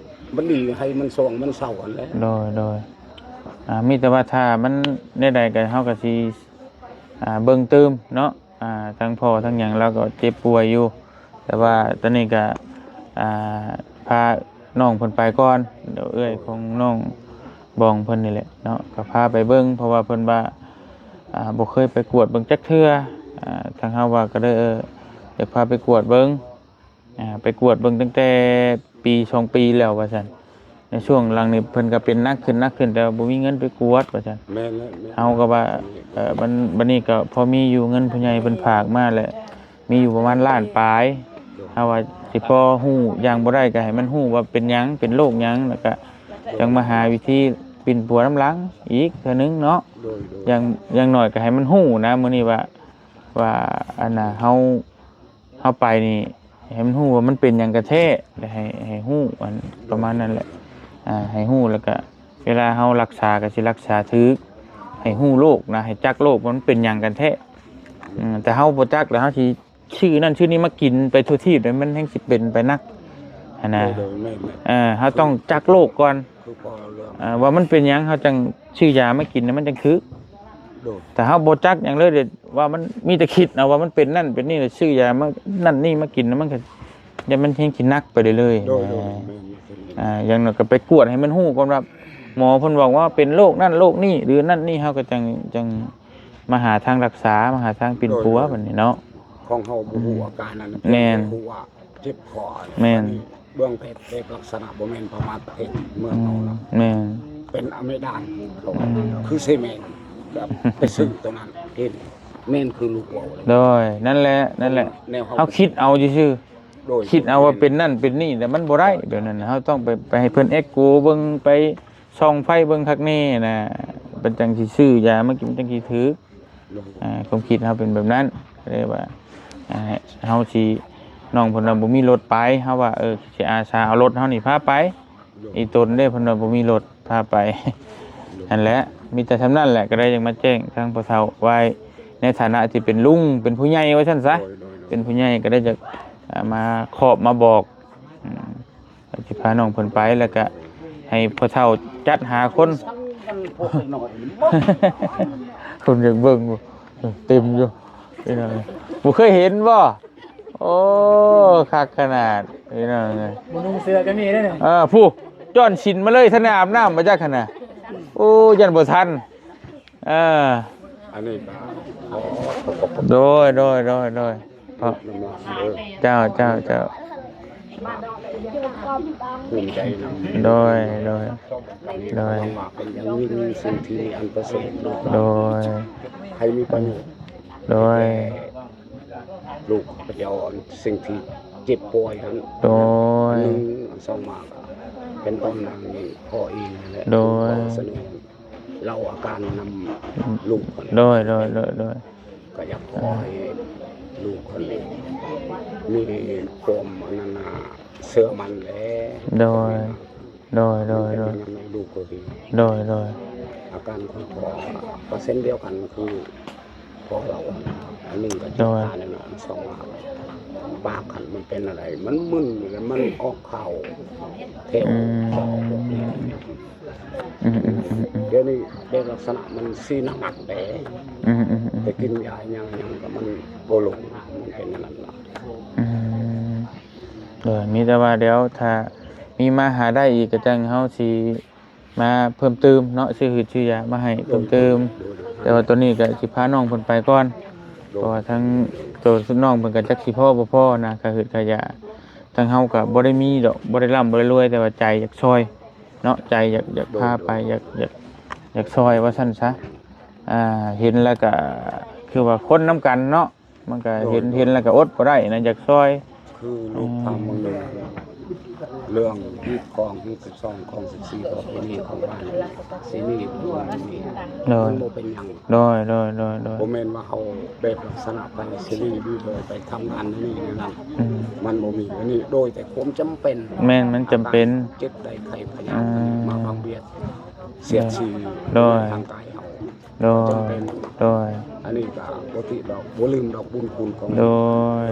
ມັນດີ ໃຫ້ມັນຊ່ວງມັນເຊົາຫັ້ນແຫຼະ. ໂດຍ ໂດຍ ອ່າ ມີແຕ່ວ່າຖ້າມັນແນວໃດກໍເຮົາກໍຊິ ອ່າ ເບິ່ງຕື່ມເນາະ ອ່າ ທັງພໍ່ທັງຫຍັງລາວກໍເຈັບປ່ວຍຢູ່ ແຕ່ວ່າຕອນນີ້ກໍ ອ່າ ພານ້ອງເພິ່ນໄປກ່ອນ ດຽວເອື້ອຍຂອງນ້ອງບອງເພິ່ນນີ້ແຫຼະເນາະ ກໍພາໄປເບິ່ງ ເພາະວ່າເພິ່ນວ່າ ອ່າ ບໍ່ເຄີຍໄປກວດເບິ່ງຈັກເທື່ອ ອ່າ ທາງເຮົາວ່າກໍເລີຍ ເອີ ຢາກພາໄປກວດເບິ່ງ ອ່າ ໄປກວດເບິ່ງຕັ້ງແຕ່ປີສອງປີແລ້ວວ່າຊັ້ນ ໃນຊ່ວງຫຼັງນີ້ເພິ່ນກໍເປັນໜັກຂຶ້ນ ໜັກຂຶ້ນ ແຕ່ວ່າບໍ່ມີເງິນໄປກວດວ່າຊັ້ນ. ແມ່ນແລ້ວ ແມ່ນ ເຮົາກໍວ່າ ເອີ ມັນ ບັດນີ້ກໍພໍມີຢູ່ ເງິນຜູ້ໃຫຍ່ເພິ່ນຝາກມາແຫຼະ ມີຢູ່ປະມານລ້ານປາຍ ໂດຍ ເຮົາວ່າຊິພໍຮູ້ຢ່າງບໍ່ໄດ້ກໍໃຫ້ມັນຮູ້ວ່າເປັນຫຍັງ ເປັນໂລກຫຍັງ ແລ້ວກໍຈັ່ງມາຫາວິທີປິ່ນປົວນຳຫຼັງອີກເທື່ອໜຶ່ງເນາະ. ໂດຍ ໂດຍ ຢ່າງ ຢ່າງໜ້ອຍກໍໃຫ້ມັນຮູ້ນະ ມື້ນີ້ວ່າ ວ່າ ອັນນ່າ ເຮົາ ເຮົາໄປນີ້ ໃຫ້ມັນຮູ້ວ່າມັນເປັນຫຍັງກັນແທ້ ແລະ ໃຫ້ ໃຫ້ຮູ້ ອັນ ປະມານນັ້ນແຫຼະ ອ່າ ໃຫ້ຮູ້ ແລ້ວກະເວລາເຮົາລັກສາກໍຊິລັກສາຖືກ ໃຫ້ຮູ້ໂລກນະ ໃຫ້ຈັກໂລກວ່າມັນເປັນຫຍັງກັນແທ້. ອືມ ແຕ່ເຮົາບໍ່ຈັກ ແລ້ວເຮົາຊິຊື້ນັ້ນຊື້ນີ້ມາກິນໄປທົ່ວທີບ ແລ້ວມັນແຮ່ງຊິເປັນໄປໜັກຫັ້ນນະ. ໂດຍ ໂດຍ ແມ່ນໆ ເອີ ເຮົາຕ້ອງຈັກໂລກກ່ອນ ຄືພໍເລື່ອງ ອ່າ ວ່າມັນເປັນຫຍັງ ເຮົາຈັ່ງຊື້ຢາມາກິນ ມັນຈັ່ງຖືກ. ໂດຍ ຖ້າເຮົາບໍ່ຈັກຫຍັງເລີຍ ວ່າມັນມີແຕ່ຄິດເອົາວ່າມັນເປັນນັ້ນເປັນນີ້ ແລ້ວຊື້ຢາມານັ້ນນີ້ມາກິນ ມັນກໍ ຢ້ານມັນແຮ່ງຊິໜັກໄປເລື້ອຍໆ. ໂດຍ ໂດຍ ນະ ແມ່ນໆ ອ່າ ຢ່າງໜ້ອຍກໍໄປກວດໃຫ້ມັນຮູ້ກ່ອນວ່າ ໝໍເພິ່ນບອກວ່າເປັນໂລກນັ້ນໂລກນີ້ ຫຼືນັ້ນນີ້ ເຮົາກໍຈັ່ງ ຈັ່ງມາຫາທາງລັກສາ ມາຫາທາງປິ່ນປົວ ໂດຍ ບັດນີ້ເນາະ. ຂອງເຮົາບໍ່ຮູ້ອາການນັ້ນ ແມ່ນ ຮູ້ວ່າ ເຈັບຄໍ ແມ່ນ ອັນນີ້ເບື້ອງເພດ ເພດລັກສະນະບໍ່ແມ່ນປະມາດເພດເມືອງເຮົານະ ອືມ ແມ່ນ ເປັນອາເມດານ ອືມ ຄືເຊເມັນ ແບບໄປຊື້ຕົວນັ້ນເຫັນ ແມ່ນຄືລູກເວົ້າເລີຍ. ໂດຍ ນັ້ນແຫຼະ ນັ້ນແຫຼະ ແນວເຮົາ ເຮົາຄິດເອົາຊື່ໆ ໂດຍ ຄິດເອົາວ່າເປັນນັ້ນເປັນນີ້ ແຕ່ມັນບໍ່ໄດ້ແບບນັ້ນ ເຮົາຕ້ອງໄປ ໄປໃຫ້ເພິ່ນເອັກໂກເບິ່ງ ໄປສ່ອງໄຟເບິ່ງຄັກແນ່ນະ ເພິ່ນຈັ່ງຊິຊື້ຢາມາກິນ ມັນຈັ່ງຊິຖືກ. ອ່າ ຄວາມຄິດເຮົາເປັນແບບນັ້ນ ເລີຍວ່າ ອ່າ ເຮົາຊິ ນ້ອງເພິ່ນວ່າບໍ່ມີລົດໄປ ເຮົາວ່າ ເອີ ຊິອາສາເອົາລົດເຮົານີ້ພາໄປ. ອີຕົນເດ້ ເພິ່ນວ່າບໍ່ມີລົດພາໄປ ຫັ້ນແຫຼະ ມີແຕ່ສ່ຳນັ້ນແຫຼະ ກໍໄດ້ຢາກມາແຈ້ງທາງພໍ່ເຖົ້າໄວ້ ໃນຖານະທີ່ເປັນລຸງ ເປັນຜູ້ໃຫຍ່ວ່າຊັ້ນຊະ ໂດຍ ໂດຍ ໂດຍ ເປັນຜູ້ໃຫຍ່ ກໍໄດ້ຢາກ ອ່າ ມາຄອບມາບອກ ອືມ ຊິພານ້ອງເພິ່ນໄປ ແລ້ວກະໃຫ້ພໍ່ເຖົ້າຈັດຫາຄົນ ຄົນຢາກເບິ່ງຢູ່ ເຕັມຢູ່ ພີ່ນ້ອງເອີຍ ບໍ່ເຄີຍເຫັນບໍ່? ໂອ້ ຄັກຂະໜາດ ພີ່ນ້ອງເອີຍ ບໍ່ນຸ່ງເສື້ອກໍມີເດ້ນີ້ ເອີ ຜູ້ ຈ້ອນສິນມາເລີຍ ທັນໄດ້ອາບນ້ຳມາຈັກຫັ້ນນະ. ໂອ້ ຢ້ານບໍ່ທັນ. ເອີ ອັນນີ້ກໍຂໍຂອບພະຄຸນ ໂດຍ ໂດຍ ໂດຍ ໂດຍ ເພາະ ນຳລາເດີ ເຈົ້າ ເຈົ້າ ເຈົ້າ ພູມໃຈນຳ ໂດຍ ໂດຍ ໂດຍ ຫວັງວ່າເປັນຢ່າງຍິ່ງສິ່ງທີ່ມີອັນປະເສີດເນາະ ໂດຍ ໃຫ້ມີປະໂຫຍດ ໂດຍ ແກ່ລູກເຂົາເຈົ້າ ອັນສິ່ງທີ່ເຈັບປ່ວຍຫັ້ນ ໂດຍ ໜຶ່ງ ອັນສອງມາກໍເປັນຕອນນາງນີ້ພໍ່ເອງນັ້ນແຫຼະ ໂດຍ ສະໜອງ ເລົ່າອາການນຳ ອືມ ລູກເພິ່ນ ໂດຍ ໂດຍ ໂດຍ ໂດຍ ກໍຢາກຂໍໃຫ້ລູກເພິ່ນມີຄວາມອັນນັ້ນນະ ເຊື່ອໝັ້ນແຫຼະ ໂດຍ ໂດຍ ໂດຍ ໂດຍ ເປັນຢ່າງນັ້ນໃນລູກເພິ່ນ ໂດຍ ໂດຍ ອາການຂອງພໍ່ກໍເຊັ່ນດຽວກັນ ຄືພໍ່ເຮົາ ອັນໜຶ່ງກໍເຈັບ ໂດຍ ຂາແລ້ວເນາະ ອັນສອງວ່າປາກຫັ້ນມັນເປັນອະໄລ ມັນມຶນ ແລ້ວມັນອອກຂ່າວແຖວ ອືມ ຄອພວກນີ້ ອືມ ອືມ ອືມ ອືມ ດຽວນີ້ເປັນລັກສະນະມັນຊີ້ໜັກໆເດ້ ອືມ ອືມ ອືມ ແຕ່ກິນຢາຫຍັງໆກໍມັນບໍ່ລົງ ມັນເປັນອັນນັ້ນລະ ອືມ ໂດຍ ມີແຕ່ວ່າດຽວຖ້າມີມາຫາໄດ້ອີກກໍຈັ່ງເຮົາຊິມາເພີ່ມຕື່ມເນາະ ຊື້ຫືດຊື້ຢາມາໃຫ້ເພີ່ມຕື່ມ ໂດຍ ໂດຍ ໂດຍ ແຕ່ວ່າຕອນນີ້ກໍຊິພານ້ອງເພິ່ນໄປກ່ອນ ໂດຍ ເພາະວ່າທາງໂຕນ້ອງເພິ່ນກໍຈັກຊິພໍບໍ່ພໍນະ ຄ່າຫືດຄ່າຢາ ທາງເຮົາກໍບໍ່ໄດ້ມີດອກ ບໍ່ໄດ້ລ່ຳບໍ່ໄດ້ລວຍ ແຕ່ວ່າໃຈຢາກຊ່ອຍ ເນາະ ໃຈຢາກ ຢາກພາໄປ ໂດຍ ຢາກ ຢາກ ຢາກຊ່ອຍວ່າຊັ້ນຊະ ອ່າ ເຫັນແລ້ວກະຄືວ່າຄົນນຳກັນເນາະ ມັນກະເຫັນ ໂດຍ ເຫັນແລ້ວກະອົດບໍ່ໄດ້ນະ ຢາກຊ່ອຍ ຄືລູກ ອືມ ຖາມເບິ່ງເດີ ເລື່ອງຮີດຄອງ ຮີດສິບສອງ ຄອງສິບສີ່ ປະເພນີຂອງບ້ານນີ້ ຊິມີ ໂດຍ ມັນບໍ່ເປັນຫຍັງ ໂດຍ ໂດຍ ໂດຍ ໂດຍ ບໍ່ແມ່ນວ່າເຮົາແບບລັກສະນະໄປຊີຣີ ຫຼືວ່າໄປທຳງານແນວນີ້ແນວນັ້ນ ອືມ ມັນບໍ່ມີ ອັນນີ້ໂດຍແຕ່ຄວາມຈຳເປັນ ແມ່ນ ມັນຈຳເປັນ ອາການເຈັບໄດ້ໄຂ້ພະຍາດ ອືມ ມາພັກບຽດ ສຽດສີ ໂດຍ ທາງກາຍເຮົາ ໂດຍ ຈຳເປັນ ໂດຍ ອັນນີ້ກໍບໍ່ຕິດອກ ບໍ່ລືມດອກບຸນຄຸນຂອງ ໂດຍ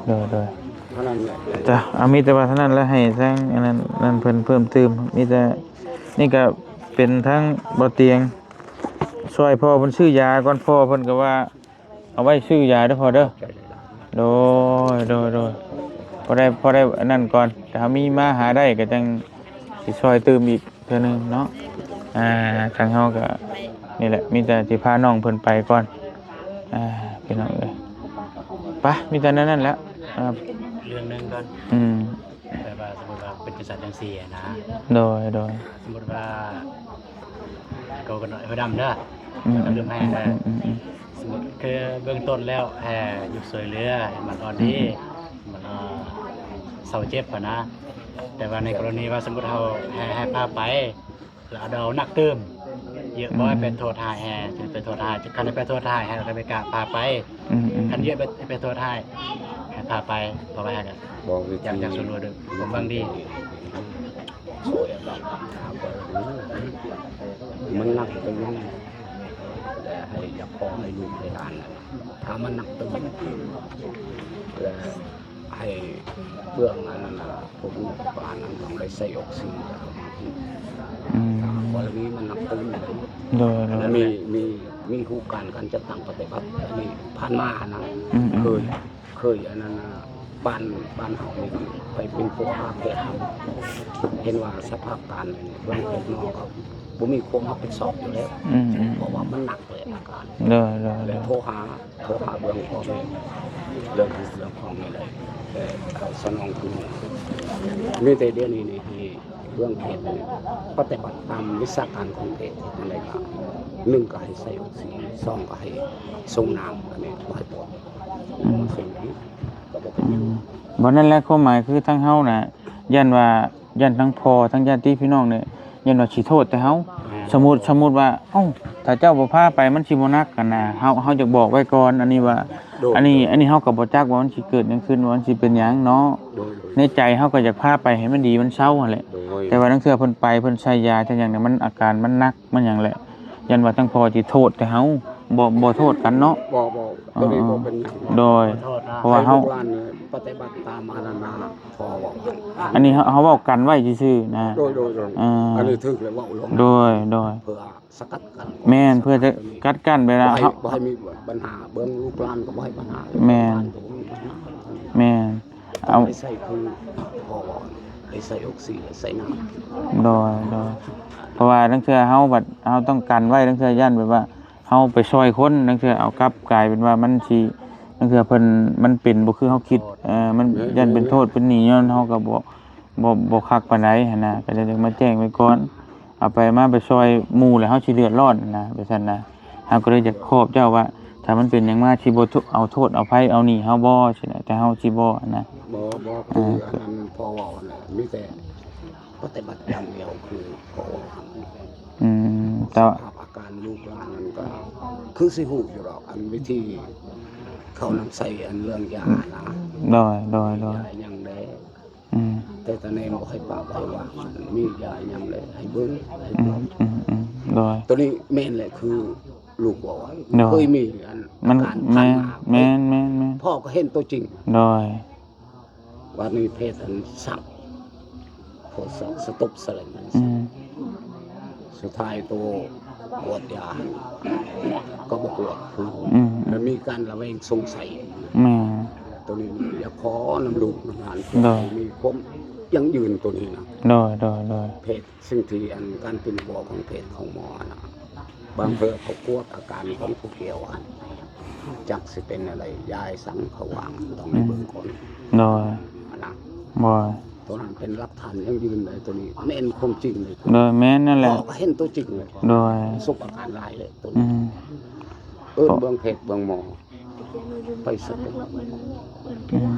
ໂດຍ ໂດຍ ເທົ່ານັ້ນແຫຼະ ຈ້ະ ເອົາ ມີແຕ່ວ່າເທົ່ານັ້ນແຫຼະ ໃຫ້ທາງອັນນັ້ນ ນັ້ນເພິ່ນເພີ່ມຕື່ມ ມີແຕ່ ນີ້ກໍເປັນທາງບໍ່ຕຽງ ຊ່ວຍພໍ່ເພິ່ນຊື້ຢາກ່ອນ ພໍ່ເພິ່ນກໍວ່າ ເອົາໄວ້ຊື້ຢາເດີພໍ່ເດີ ໂດຍ ໂດຍ ໂດຍ ພໍໄດ້ ພໍໄດ້ອັນນັ້ນກ່ອນ ຖ້າມີມາຫາໄດ້ກໍຈັ່ງຊິຊ່ອຍຕື່ມອີກເທື່ອໜຶ່ງເນາະ ອ່າ ທາງເຮົາກໍນີ້ແຫຼະ ມີແຕ່ຊິພານ້ອງເພິ່ນໄປກ່ອນ ອ່າ ພີ່ນ້ອງເອີຍ ໄປ ມີແຕ່ແນວນັ້ນແຫຼະ ອ່າ ເລື່ອງໜຶ່ງກ່ອນ ອືມ ແບບວ່າສົມມຸດວ່າເປັນກະສັດຈັ່ງຊີ້ນະ ໂດຍ ໂດຍ ສົມມຸດວ່າ ເວົ້າກັນໜ້ອຍ ເຮົາດຳເດີ ອືມ ເລື່ອງໃຫ້ ອືມ ເອີ ອືມ ອືມ ສົມມຸດຄືເບື້ອງຕົ້ນແລ້ວ ໃຫ້ຢູ່ຊ່ວຍເຫຼືອໃຫ້ມັນອ່ອນດີ ອືມ ມັນ ເອີ ເຊົາເຈັບຫັ້ນນະ ແຕ່ວ່າໃນກໍລະນີວ່າສົມມຸດເຮົາໃຫ້ ໃຫ້ພາໄປ ແລ້ວເຮົາໜັກຕື່ມ ເຍອະບໍ່ ອືມ ໃຫ້ໄປໂທດຮ້າຍແຮງ ຊິໄປໂທດຮ້າຍ ຄັນໃຫ້ໄປໂທດຮ້າຍ ໃຫ້ເຮົາກໍໄປກະພາໄປ ອືມ ອືມ ຄັນເຍອະໄປ ໄປໂທດຮ້າຍ ໃຫ້ພາໄປ ເພາະວ່າໃຫ້ກະ ບໍ່ວິທີ ຢາກ ຢາກສ່ວນລວມເດີ ເບິ່ງດີ ຊ່ວຍເຮົາ ມັນໜັກໄປຍັງ ແຕ່ໃຫ້ ຢາກຂໍໃຫ້ລູກໃຫ້ຫຼານ ຖ້າມັນໜັກຕື່ມ ແລະ ໃຫ້ເບື້ອງອັນນັ້ນນະ ພວກລູກຫຼານນັ້ນຕ້ອງໄດ້ໃສ່ອອກຊີເຈນ ອືມ ກໍລະນີມັນໜັກຕື່ມ ໂດຍ ໂດຍ ແລະ ມີ ມີ ມີຮູບການການຈັດຕັ້ງປະຕິບັດ ອັນນີ້ຜ່ານມາຫັ້ນນະ ອືມ ເຄີຍ ເຄີຍອັນນັ້ນນະ ບ້ານ ບ້ານເຮົານີ້ໄປເປັນຜູ້ຫາແພດ ເຫັນວ່າສະພາບການເບື້ອງເຂດນອກກໍບໍ່ມີຄວາມຮັບຜິດຊອບຢູ່ແລ້ວ ອືມ ເພາະວ່າມັນໜັກແລ້ວອາການ ໂດຍ ໂດຍ ແລະ ໂທຫາ ໂທຫາເບື້ອງພໍ່ແມ່ ເລື່ອງ ເລື່ອງຂອງນີ້ແຫຼະ ແຕ່ສະໜອງຄືມີແຕ່ດຽວນີ້ນີ້ ເບື້ອງເຂດນີ້ປະຕິບັດຕາມວິຊາການຂອງເຂດ ເຮັດຈັ່ງໃດກໍ ໜຶ່ງກໍໃຫ້ໃສ່ອອກຊີ ສອງກໍໃຫ້ສົ່ງນ້ຳ ອັນນີ້ບໍ່ໃຫ້ປອດ ອືມ ເປັນທີ່ກໍບໍ່ເປັນຫຍັງ ອືມ ບໍ່ນັ້ນແຫຼະ ຄວາມໝາຍຄືທາງເຮົານະ ຢ້ານວ່າ ຢ້ານທັງພໍ່ທັງຍາດຕິພີ່ນ້ອງນີ້ ຢ້ານວ່າຊິໂທດແຕ່ເຮົາ ແມ່ນ ສົມມຸດ ສົມມຸດວ່າ ເອົ້າ ຖ້າເຈົ້າບໍ່ພາໄປມັນຊິບໍ່ໜັກຫັ້ນນະ ເຮົາ ເຮົາຢາກບອກໄວ້ກ່ອນ ອັນນີ້ວ່າ ໂດຍ ອັນນີ້ ໂດຍ ອັນນີ້ເຮົາກໍບໍ່ຈັກວ່າມັນຊິເກີດຫຍັງຂຶ້ນ ວ່າມັນຊິເປັນຫຍັງເນາະ ໂດຍ ໂດຍ ໃນໃຈເຮົາກໍຢາກພາໄປໃຫ້ມັນດີມັນເຊົາຫັ້ນແຫຼະ ໂດຍ ແຕ່ວ່າລາງເທື່ອເພິ່ນໄປ ເພິ່ນໃສ່ຢາໃສ່ຫຍັງນີ້ ມັນອາການມັນໜັກ ມັນຫຍັງແຫຼະ ຢ້ານວ່າທັງພໍ່ຊິໂທດແຕ່ເຮົາ ບໍ່ ບໍ່ໂທດກັນເນາະ ບໍ່ ບໍ່ ເອີ ຕົວນີ້ບໍ່ເປັນຫຍັງ ໂດຍ ບໍ່ໂທດນະ ເພາະວ່າເຮົາ ໃຫ້ລູກຫຼານປະຕິບັດຕາມອັນນັ້ນນະ ພໍເວົ້າກັນ ອັນນີ້ເຮົາ ເຮົາເວົ້າກັນໄວ້ຊື່ໆນະ ໂດຍ ໂດຍ ໂດຍ ເອີ ອັນນີ້ຖືກແລ້ວເວົ້າລົງ ໂດຍ ໂດຍ ເພື່ອສະກັດກັ້ນ ແມ່ນ ເພື່ອຈະກັດກັ້ນເວລາ ບໍ່ໃຫ້ ເຮົາ ບໍ່ໃຫ້ມີບັນຫາ ເບື້ອງລູກຫຼານກໍບໍ່ໃຫ້ບັນຫາ ແມ່ນ ແມ່ນ ເອົາ ໃສ່ຄືພໍເວົ້າ ໄດ້ໃສ່ອົກຊີ ແລະ ໃສ່ນ້ຳ. ໂດຍ ໂດຍ ເພາະວ່າລາງເທື່ອເຮົາບັດ ເຮົາຕ້ອງກັນໄວ້ ລາງເທື່ອຢ້ານແບບວ່າເຮົາໄປຊ່ອຍຄົນ ລາງເທື່ອເອົາກັບກາຍເປັນວ່າມັນຊິ ລາງເທື່ອເພິ່ນ ມັນເປັນບໍ່ຄືເຮົາຄິດ ເອີ ມັນ ແມ່ນ ຢ້ານເປັນໂທດເປັນໜີ້ ຍ້ອນເຮົາກໍບໍ່ ບໍ່ ບໍ່ຄັກປານໃດຫັ້ນນະ ກໍເລີຍຢາກມາແຈ້ງໄວ້ກ່ອນ. ເອົາໄປມາໄປຊ່ອຍໝູ່ແລ້ວເຮົາຊິເດືອດຮ້ອນນະ ແບບຊັ້ນນະ. ເຮົາກໍເລີຍຢາກຂອບເຈົ້າວ່າ ຖ້າມັນເປັນຫຍັງມາ ຊິບໍ່ໂທ ເອົາໂທດເອົາໄພເອົາໜີ້ເຮົາບໍ່ ຊີ້ນະ ແຕ່ເຮົາຊິບໍ່ນະ. ບໍ່ ບໍ່ ຄື ເອີ ອັນນັ້ນພໍ່ເວົ້າແຫຼະ ມີແຕ່ປະຕິບັດຢ່າງດຽວ ຄືພໍ່ເວົ້າ. ອືມ ແຕ່ວ່າສະພາບອາການລູກຫຼານນັ້ນກໍຄືຊິຮູ້ຢູ່ດອກ ອັນວິທີເຂົ້ານຳໃຊ້ ອັນເລື່ອງຢານະ. ໂດຍ ໂດຍ ໂດຍ ຢາຫຍັງແດ່ ອືມ ແຕ່ຕາແນມບໍ່ໃຫ້ປາກໃຫ້ວ່າງ ມີຢາຫຍັງແຫຼະໃຫ້ເບິ່ງໃຫ້ ອືມ ເບິ່ງ ອືມ ອືມ ໂດຍ ໂຕນີ້ແມ່ນແຫຼະ ຄືລູກເວົ້າ ໂດຍ ເຄີຍມີອັນ ມັນ ອາການ ແມ່ນ ຜ່ານມາ ແມ່ນ ແມ່ນ ແມ່ນ ພໍ່ກໍເຫັນຕົວຈິງ ໂດຍ ບາດນີ້ເພດອັນສັກ ໂພດສັກສະຕົບສະແລນ ອືມ ສຸດທ້າຍໂຕກວດຢາຫັ້ນກໍບໍ່ກວດຄື ອືມ ມັນມີການລະແວງສົງໄສ ແມ່ນ ໂຕນີ້ຢາກຂໍນຳລູກນຳຫຼານ ໂດຍ ມີຄວາມຢັ້ງຢືນໂຕນີ້ນະ ໂດຍ ໂດຍ ໂດຍ ເພດ ສິ່ງທີ່ອັນການປິ່ນປົວຂອງເພດຂອງໝໍນະ ບາງເທື່ອເຂົາກວດອາການຂອງຜູ້ກ່ຽວຫັ້ນ ຈັກຊິເປັນແນວໃດ ຢາໃຫ້ສັງເຂົາວ່າງ ຕ້ອງໄດ້ເບິ່ງກ່ອນ ໂດຍ ນະ ໂດຍ ໂຕນັ້ນເປັນຫຼັກຖານຢັ້ງຢືນເລີຍ ໂຕນີ້ແມ່ນຄວາມຈິງເລີຍ ໂດຍ ແມ່ນນັ້ນແຫຼະ ເຫັນຕົວຈິງເລີຍ ໂດຍ ປະສົບອາການຫຼາຍເລີຍໂຕ ອື ນີ້ ມ ເອີ້ນເບິ່ງເພດເບິ່ງໝໍ ໄປສະເປັນ ອືມ ອືມ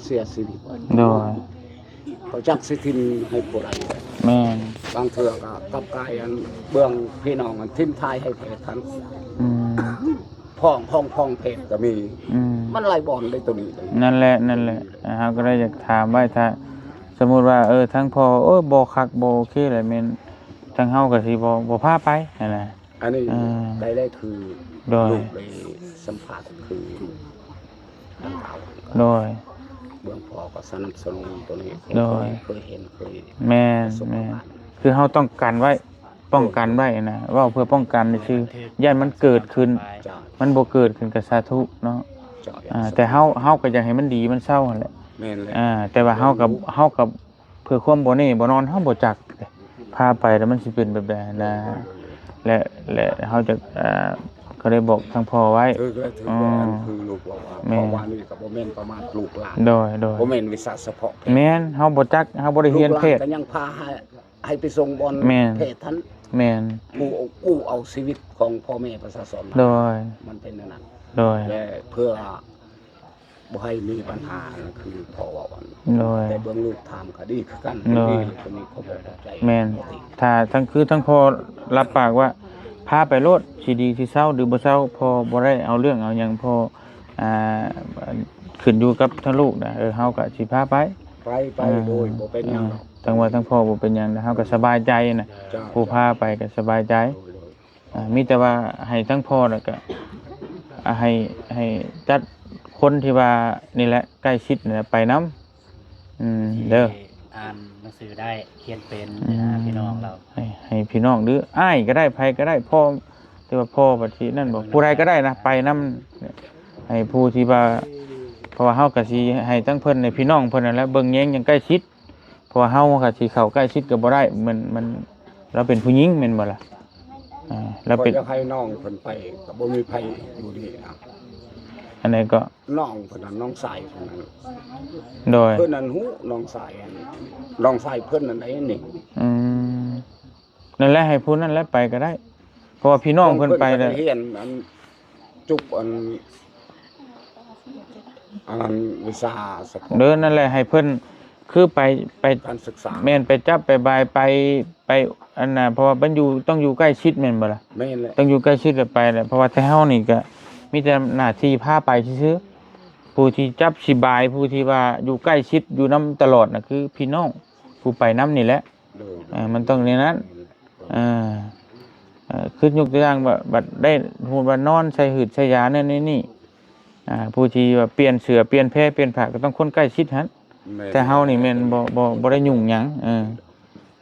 ເສຍຊີວິດ ໂດຍ ເຂົາຈັກຊິຖິ້ມໃຫ້ຜູ້ໃດ ແມ່ນ ບາງເທື່ອກໍກັບກາຍອັນເບື້ອງພີ່ນ້ອງອັນຖິ້ມຖ່າຍໃຫ້ເພດຫັ້ນ ອືມ ພ້ອງ ພ້ອງ ພ້ອງເພດກໍມີ ອືມ ມັນຫຼາຍບ່ອນເດ້ໂຕນີ້ເດ້ ນັ້ນແຫຼະ ນັ້ນແຫຼະ ເຮົາກໍເລີຍຢາກຖາມໄວ້ ຖ້າສົມມຸດວ່າ ເອີ ທາງພໍ່ ໂອ້ຍ ບໍ່ຄັກ ບໍ່ໂອເຄແຫຼະ ແມ່ນທາງເຮົາກໍຊິບໍ່ ບໍ່ພາໄປຫັ້ນນະ. ອັນນີ້ ອ່າ ໄດ້ ໄດ້ຄື ໂດຍ ລູກໄດ້ສຳພາດຄື ໂດຍ ເບື້ອງພໍ່ກໍສະໜັບສະໜູນໂຕນີ້ ໂດຍ ເຄີຍເຫັນ ເຄີຍ ແມ່ນ ປະສົບ ແມ່ນ ປະການ ຄືເຮົາຕ້ອງກັນໄວ້ ປ້ອງກັນໄວ້ນະ ເວົ້າເພື່ອປ້ອງກັນຊື່ໆ ຢ້ານມັນເກີດຂຶ້ນ ເຈົ້າ ມັນບໍ່ເກີດຂຶ້ນກໍສາທຸເນາະ ເຈົ້າ ອ່າ ແຕ່ເຮົາ ເຮົາກໍຢາກໃຫ້ມັນດີ ມັນເຊົາຫັ້ນແຫຼະ ແມ່ນແຫຼະ ອ່າ ແຕ່ວ່າເຮົາກໍ ເຮົາກໍ ເພື່ອຄວາມບໍ່ແນ່ບໍ່ນອນ ເຮົາບໍ່ຈັກເດ້ ພາໄປແລ້ວມັນຊິເປັນແບບໃດຫັ້ນນະ ແລະ ແລະເຮົາຈະ ເອີ ກໍໄດ້ບອກທາງພໍ່ໄວ້ ຖືກແລ້ວ ຖືກແລ້ວ ອືມ ອັນຄືລູກເວົ້າວ່າ ແມ່ນ ເພາະວ່ານີ້ກໍບໍ່ແມ່ນປະມາດລູກຫຼານ ໂດຍ ໂດຍ ບໍ່ແມ່ນວິຊາສະເພາະ ແມ່ນ ເຮົາບໍ່ຈັກ ເຮົາບໍ່ໄດ້ຮຽນເພດ ລູກຫຼານກໍຍັງພາໃຫ້ ໃຫ້ໄປສົ່ງບ່ອນ ແມ່ນ ເພດຫັ້ນ ແມ່ນ ກູ້ ກູ້ເອົາຊີວິດຂອງພໍ່ແມ່ປະຊາຊົນ ໂດຍ ມັນເປັນແນວນັ້ນ ໂດຍ ແລະເພື່ອ ບໍ່ໃຫ້ມີບັນຫາ ຄືພໍ່ເວົ້າ ໂດຍ ແຕ່ເບື້ອງລູກຖາມກໍດີຄືກັນ ໂດຍ ດີ ຕົວນີ້ກໍບໍ່ເຂົ້າໃຈ ແມ່ນ ບໍ່ຕິ ຖ້າທັງ ຄືທັງພໍ່ຮັບປາກວ່າ ພາໄປໂລດ ຊິດີຊິເຊົາ ຫຼືບໍ່ເຊົາ ພໍ່ບໍ່ໄດ້ເອົາເລື່ອງເອົາຫຍັງ ພໍ່ ອ່າ ຂຶ້ນຢູ່ກັບທາງລູກນະ ເອີ ເຮົາກໍຊິພາໄປ ໄປ ໄປ ອ່າ ໂດຍ ບໍ່ເປັນຫຍັງດອກ ອ່າ ທັງວ່າທັງພໍ່ບໍ່ເປັນຫຍັງ ເຮົາກໍສະບາຍໃຈນະ ເຈົ້າ ຜູ້ພາໄປກໍສະບາຍໃຈ ໂດຍ ໂດຍ ອ່າ ມີແຕ່ວ່າໃຫ້ທັງພໍ່ແລ້ວກະ ອ່າ ໃຫ້ ໃຫ້ຈັດຄົນທີ່ວ່ານີ້ແຫຼະ ໃກ້ຊິດນີ້ແຫຼະໄປນຳ ອືມ ທີ່ ເດີ ອ່ານໜັງສືໄດ້ ຂຽນເປັນ ອືມ ນະ ພີ່ນ້ອງລາວ ໃຫ້ ໃຫ້ພີ່ນ້ອງ ຫຼືອ້າຍກໍໄດ້ ໃຜກໍໄດ້ ພໍ່ ແຕ່ວ່າພໍ່ບັດຊິນັ້ນບໍ່ ຜູ້ໃດກໍໄດ້ນະ ໄປນຳ ໃຫ້ຜູ້ທີ່ວ່າ ເພາະວ່າເຮົາກໍຊິໃຫ້ທັງເພິ່ນ ໃຫ້ພີ່ນ້ອງເພິ່ນນັ້ນແຫຼະ ເບິ່ງແຍງຢ່າງໃກ້ຊິດ ເພາະວ່າເຮົາກໍຊິເຂົ້າໃກ້ຊິດກໍບໍ່ໄດ້ ມັນ ມັນ ລາວເປັນຜູ້ຍິງແມ່ນບໍ່ລະ? ອ່າ ລາວເປັນ ຂ້ອຍຢາກໃຫ້ນ້ອງເພິ່ນໄປ ກໍບໍ່ມີໃຜຢູ່ນີ້ນະ ອັນໃດກໍ ນ້ອງເພິ່ນນັ້ນ ນ້ອງຊາຍເພິ່ນນັ້ນ ໂດຍ ເພິ່ນນັ້ນຮູ້ ນ້ອງຊາຍ ນ້ອງຊາຍເພິ່ນນັ້ນໄດ໋ນີ້ ອືມ ນັ້ນແຫຼະ ໃຫ້ຜູ້ນັ້ນແຫຼະໄປກໍໄດ້ ເພາະວ່າພີ່ນ້ອງເພິ່ນໄປແລ້ວ ເພິ່ນກໍໄດ້ຮຽນອັນ ຈົບອັນ ອັນນັ້ນວິຊາສະເພາະ ເດີ ນັ້ນແຫຼະ ໃຫ້ເພິ່ນ ຄືໄປ ໄປ ການສຶກສາ ແມ່ນ ໄປຈັບໄປບາຍ ໄປ ໄປ ອັນນ່າ ເພາະວ່າມັນຢູ່ ຕ້ອງຢູ່ໃກ້ຊິດແມ່ນບໍ່ລະ? ແມ່ນແຫຼະ ຕ້ອງຢູ່ໃກ້ຊິດແລ້ວໄປແຫຼະ ເພາະວ່າແຕ່ເຮົານີ້ກະມີແຕ່ໜ້າທີ່ພາໄປຊື່ໆ ຜູ້ທີ່ຈັບຊິບາຍ ຜູ້ທີ່ວ່າຢູ່ໃກ້ຊິດ ຢູ່ນຳຕະຫຼອດນະ ຄືພີ່ນ້ອງຜູ້ໄປນຳນີ້ແຫຼະ ໂດຍ ເອີ ມັນຕ້ອງແນວນັ້ນ ແມ່ນແຫຼະ ເອີ ເອີ ຄືຍົກຕົວຢ່າງວ່າ ບັດໄດ້ ສົມມຸດວ່ານອນໃສ່ຫືດໃສ່ຢານັ້ນນີ້ ອ່າ ຜູ້ທີ່ວ່າປ່ຽນເສື້ອ ປ່ຽນແພ ປ່ຽນຜ້າ ກໍຕ້ອງຄົນໃກ້ຊິດຫັ້ນ ແມ່ນ ແຕ່ເຮົານີ້ແມ່ນບໍ່ ບໍ່ ບໍ່ໄດ້ຫຍຸ້ງຫຍັງ ເອີ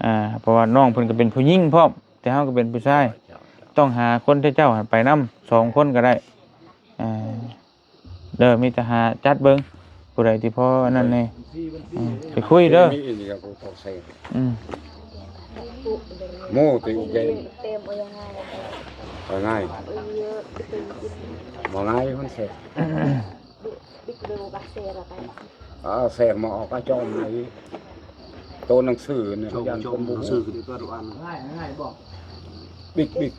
ອ່າ ເພາະວ່ານ້ອງເພິ່ນກໍເປັນຜູ້ຍິງພ້ອມ ແຕ່ເຮົາກໍເປັນຜູ້ຊາຍ ເຈົ້າ ເຈົ້າ ຕ້ອງຫາຄົນແຕ່ເຈົ້າຫັ້ນໄປນຳ ສອງຄົນກໍໄດ້ ອ່າ ເດີ ມີແຕ່ຫາຈັດເບິ່ງ ຜູ້ໃດທີ່ພໍອັນນັ້ນແດ່ ອືມ ໄປຄຸຍເດີ ມີອີກກໍບໍ່ຕ້ອງໃສ່ ອືມ ໂມຕິອຸເກນ ງ່າຍ ບໍ່ງ່າຍມັນແຊ ເອີ ແຊມາອອກກະຈອມນີ້ ໂຕໜັງສືນີ້ ຢ້ານຄົນບໍ່ຮູ້ ໜັງສືຄືຕົວອັນ ງ່າຍ ງ່າຍບໍ່ ບິກ ບິກ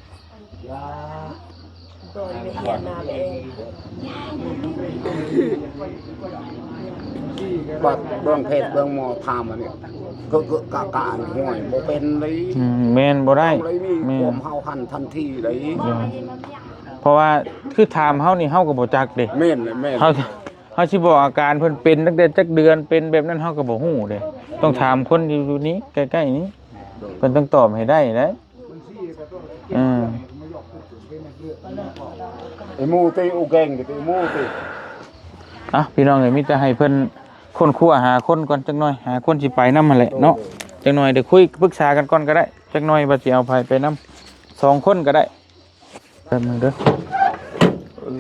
ບັດເບິ່ງເພດເບິ່ງໝໍຖາມອັນນີ້ ເກີະໆກະໆ ຫ້ວຍ ບໍ່ເປັນເລີຍ ອືມ ແມ່ນ ບໍ່ໄດ້ ຕ້ອງໄດ້ມີ ແມ່ນ ຄວາມຫ້າວຫັນທັນທີເລີຍ ແມ່ນ ເພາະວ່າຄືຖາມເຮົານີ້ ເຮົາກໍບໍ່ຈັກເດ້ ແມ່ນແຫຼະ ແມ່ນ ເຮົາ ເຮົາຊິບອກອາການເພິ່ນເປັນຕັ້ງແຕ່ຈັກເດືອນ ເປັນແບບນັ້ນເຮົາກໍບໍ່ຮູ້ເດ້ ຕ້ອງຖາມຄົນຢູ່ ຢູ່ນີ້ໃກ້ໆນີ້ ເພິ່ນຕ້ອງຕອບໃຫ້ໄດ້ເດ້ ອືມ ໄອ້ໝູຕິ ອູແກງຕິ ໝູຕິ ອ່ະ ພີ່ນ້ອງເອີຍ ມີແຕ່ໃຫ້ເພິ່ນຄົ້ນຄວ້າຫາຄົນກ່ອນຈັກໜ່ອຍ ຫາຄົນຊິໄປນຳຫັ້ນແຫຼະເນາະ ຈັກໜ່ອຍດຽວຄຸຍປຶກສາກັນກ່ອນກໍໄດ້ ຈັກໜ່ອຍວ່າຊິເອົາໃຜໄປນຳ ສອງຄົນກໍໄດ້. ແປັບໜຶ່ງເດີ ເອີ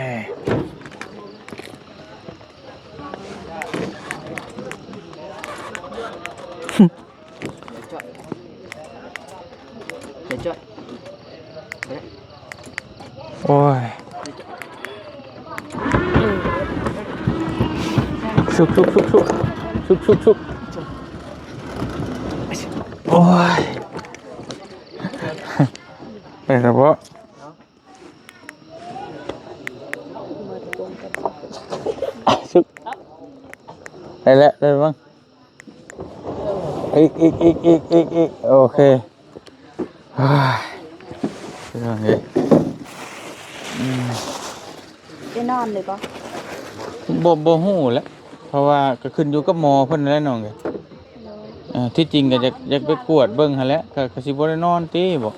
ຍ ໂອ້ຍ ຊຸກໆໆໆ ຊຸກໆໆ ໂອ້ຍ. ໄປຊະເພາະ ຊຶບ ໄດ້ແລ້ວ ໄດ້ແລ້ວ ອີກ ອີກ ອີກ ອີກ ອີກ ອີກ ໂອເຄ ໂອ້ຍ ພີ່ນ້ອງເອີຍ ອືມ ໄດ້ນອນເລີຍບໍ່? ບໍ່ ບໍ່ຮູ້ແຫຼະ ເພາະວ່າກໍຂຶ້ນຢູ່ກັບໝໍເພິ່ນແຫຼະນ້ອງເອີຍ ເອີ ທີ່ຈິງກໍຢາກ ຢາກໄປກວດເບິ່ງຫັ້ນແຫຼະ ກໍ ກໍຊິບໍ່ໄດ້ນອນຕິບໍ?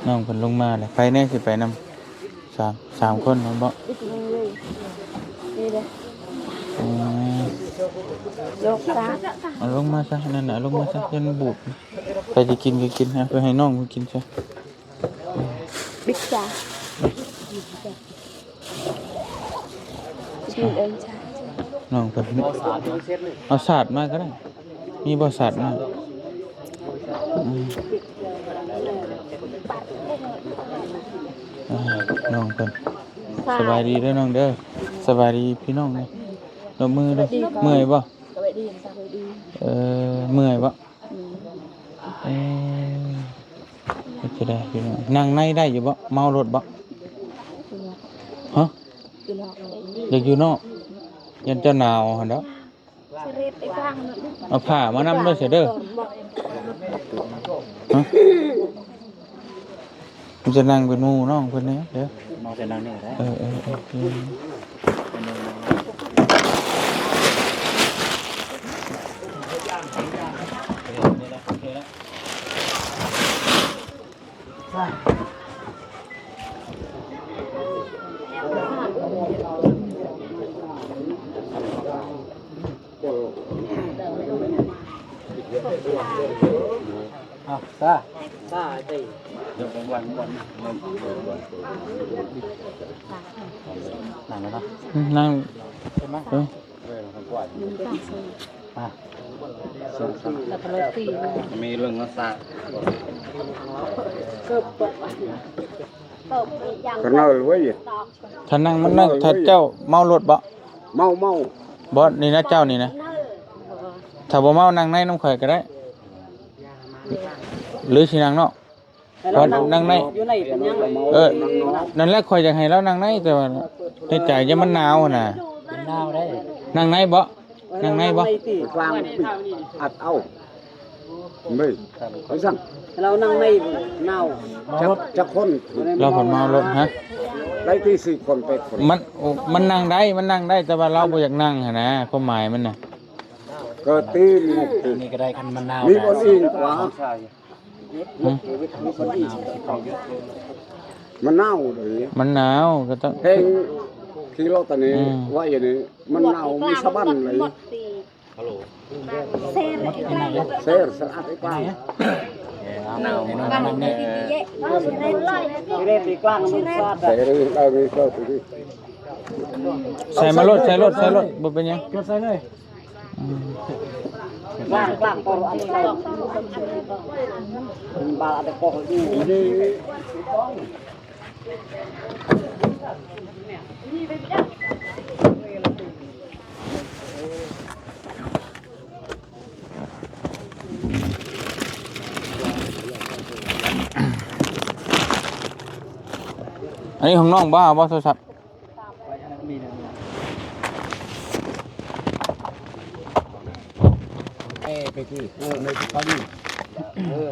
ນ້ອງເພິ່ນລົງມາແລ້ວ ໃຜແດ່ຊິໄປນຳ? ສາມ ສາມຄົນແມ່ນບໍ່? ນີ້ເດ້ ອືມ ລົງຊະ ເອົາລົງມາຊະ ນັ້ນນະ ເອົາລົງມາຊະ ຢ້ານມັນບູດ ໃຜຊິກິນກໍກິນ ເອົາໄປໃຫ້ນ້ອງເພິ່ນກິນຊະ ບິກຊະ. ນ້ອງເພິ່ນ ເອົາສາດມາກໍໄດ້ ມີບໍ່ສາດມາ ອືມ ອ່າ ນ້ອງເພິ່ນ ສະບາຍດີເດີນ້ອງເດີ ສະບາຍດີພີ່ນ້ອງເດີ ຍົກມືເດີ ເມື່ອຍບໍ່? ເອີ ເມື່ອຍບໍ່? ອືມ ເອີ ເຮັດຈັ່ງໃດພີ່ນ້ອງ ນັ່ງໃນໄດ້ຢູ່ບໍ່? ເມົາລົດບໍ່? ຮະ? ຢູ່ນອກ ຢາກຢູ່ນອກ ຢ້ານເຈົ້າໜາວຫັ້ນດອກ ເອົາຜ້າມານຳເດີ ເສຍເດີ ຮະ? ມັນຈະນັ່ງເປັນໝູ່ນ້ອງເພິ່ນແດ່ເດີ ນ້ອງຈະນັ່ງນີ້ກໍໄດ້ ເອີ ເອີ ເອີ ເອີ. ເອົາ ຊາ ຊາໄດ້ ນັ່ງແລ້ວເນາະ ອືມ ນັ່ງ ເອີ ມາ ມີເລື່ອງມາຊາ ຂະໜາດເວີຍ ຖ້ານັ່ງ ມັນນັ່ງ ຖ້າເຈົ້າເມົາລົດບໍ່? ເມົາ ເມົາ ບໍ່ ນີ້ນະ ເຈົ້ານີ້ນະ ຖ້າບໍ່ເມົານັ່ງໃນນຳຂ້ອຍກໍໄດ້ ຫຼືຊິນັ່ງນອກ? ເຮົານັ່ງ ນັ່ງໃນ ຢູ່ໃນເປັນຫຍັງ? ເອີ ນັ້ນແຫຼະ ຂ້ອຍຢາກໃຫ້ລາວນັ່ງໃນ ແຕ່ວ່າໃນໃຈຢ້ານມັນໜາວຫັ້ນນະ ມັນໜາວເດ້ ນັ່ງໃນບໍ່? ນັ່ງໃນບໍ່? ກວາງອັດເອົາ ເບິ່ງ ໄປສັ່ງ ລາວນັ່ງໃນໜາວ ຈັກ ຈັກຄົນ? ລາວເພິ່ນເມົາລົດ ຮະ? ໄດ້ທີ່ສີ່ຄົນ ແປດຄົນ ມັນ ໂອ້ ມັນນັ່ງໄດ້ ມັນນັ່ງໄດ້ ແຕ່ວ່າລາວບໍ່ຢາກນັ່ງຫັ້ນນະ ຄວາມໝາຍມັນນະ ກໍຕີໝູກ ນີ້ກໍໄດ້ ຄັນມັນໜາວ ມີບ່ອນອີງກວ່າ ຮະ? ມັນໜາວເດ້ ມັນໜາວ ກໍຕ້ອງ ແຮງຂີ່ລົດຕອນນີ້ ອືມ ໄວ້ຢູ່ນີ້ ມັນໜາວ ມີສະບັນເລີຍ ເຊ ສະອາດໄອ້ປາ ໃສ່ມາໂລດ ໃສ່ໂລດ ໃສ່ໂລດ ບໍ່ເປັນຫຍັງ. ອັນນີ້ຂອງນ້ອງບໍ່? ເອົາບໍ່ໂທລະສັບ? ເອີ ໄປທີ່ ເອີ ໄປທີ່ເຂົາຢູ່ ເອີ.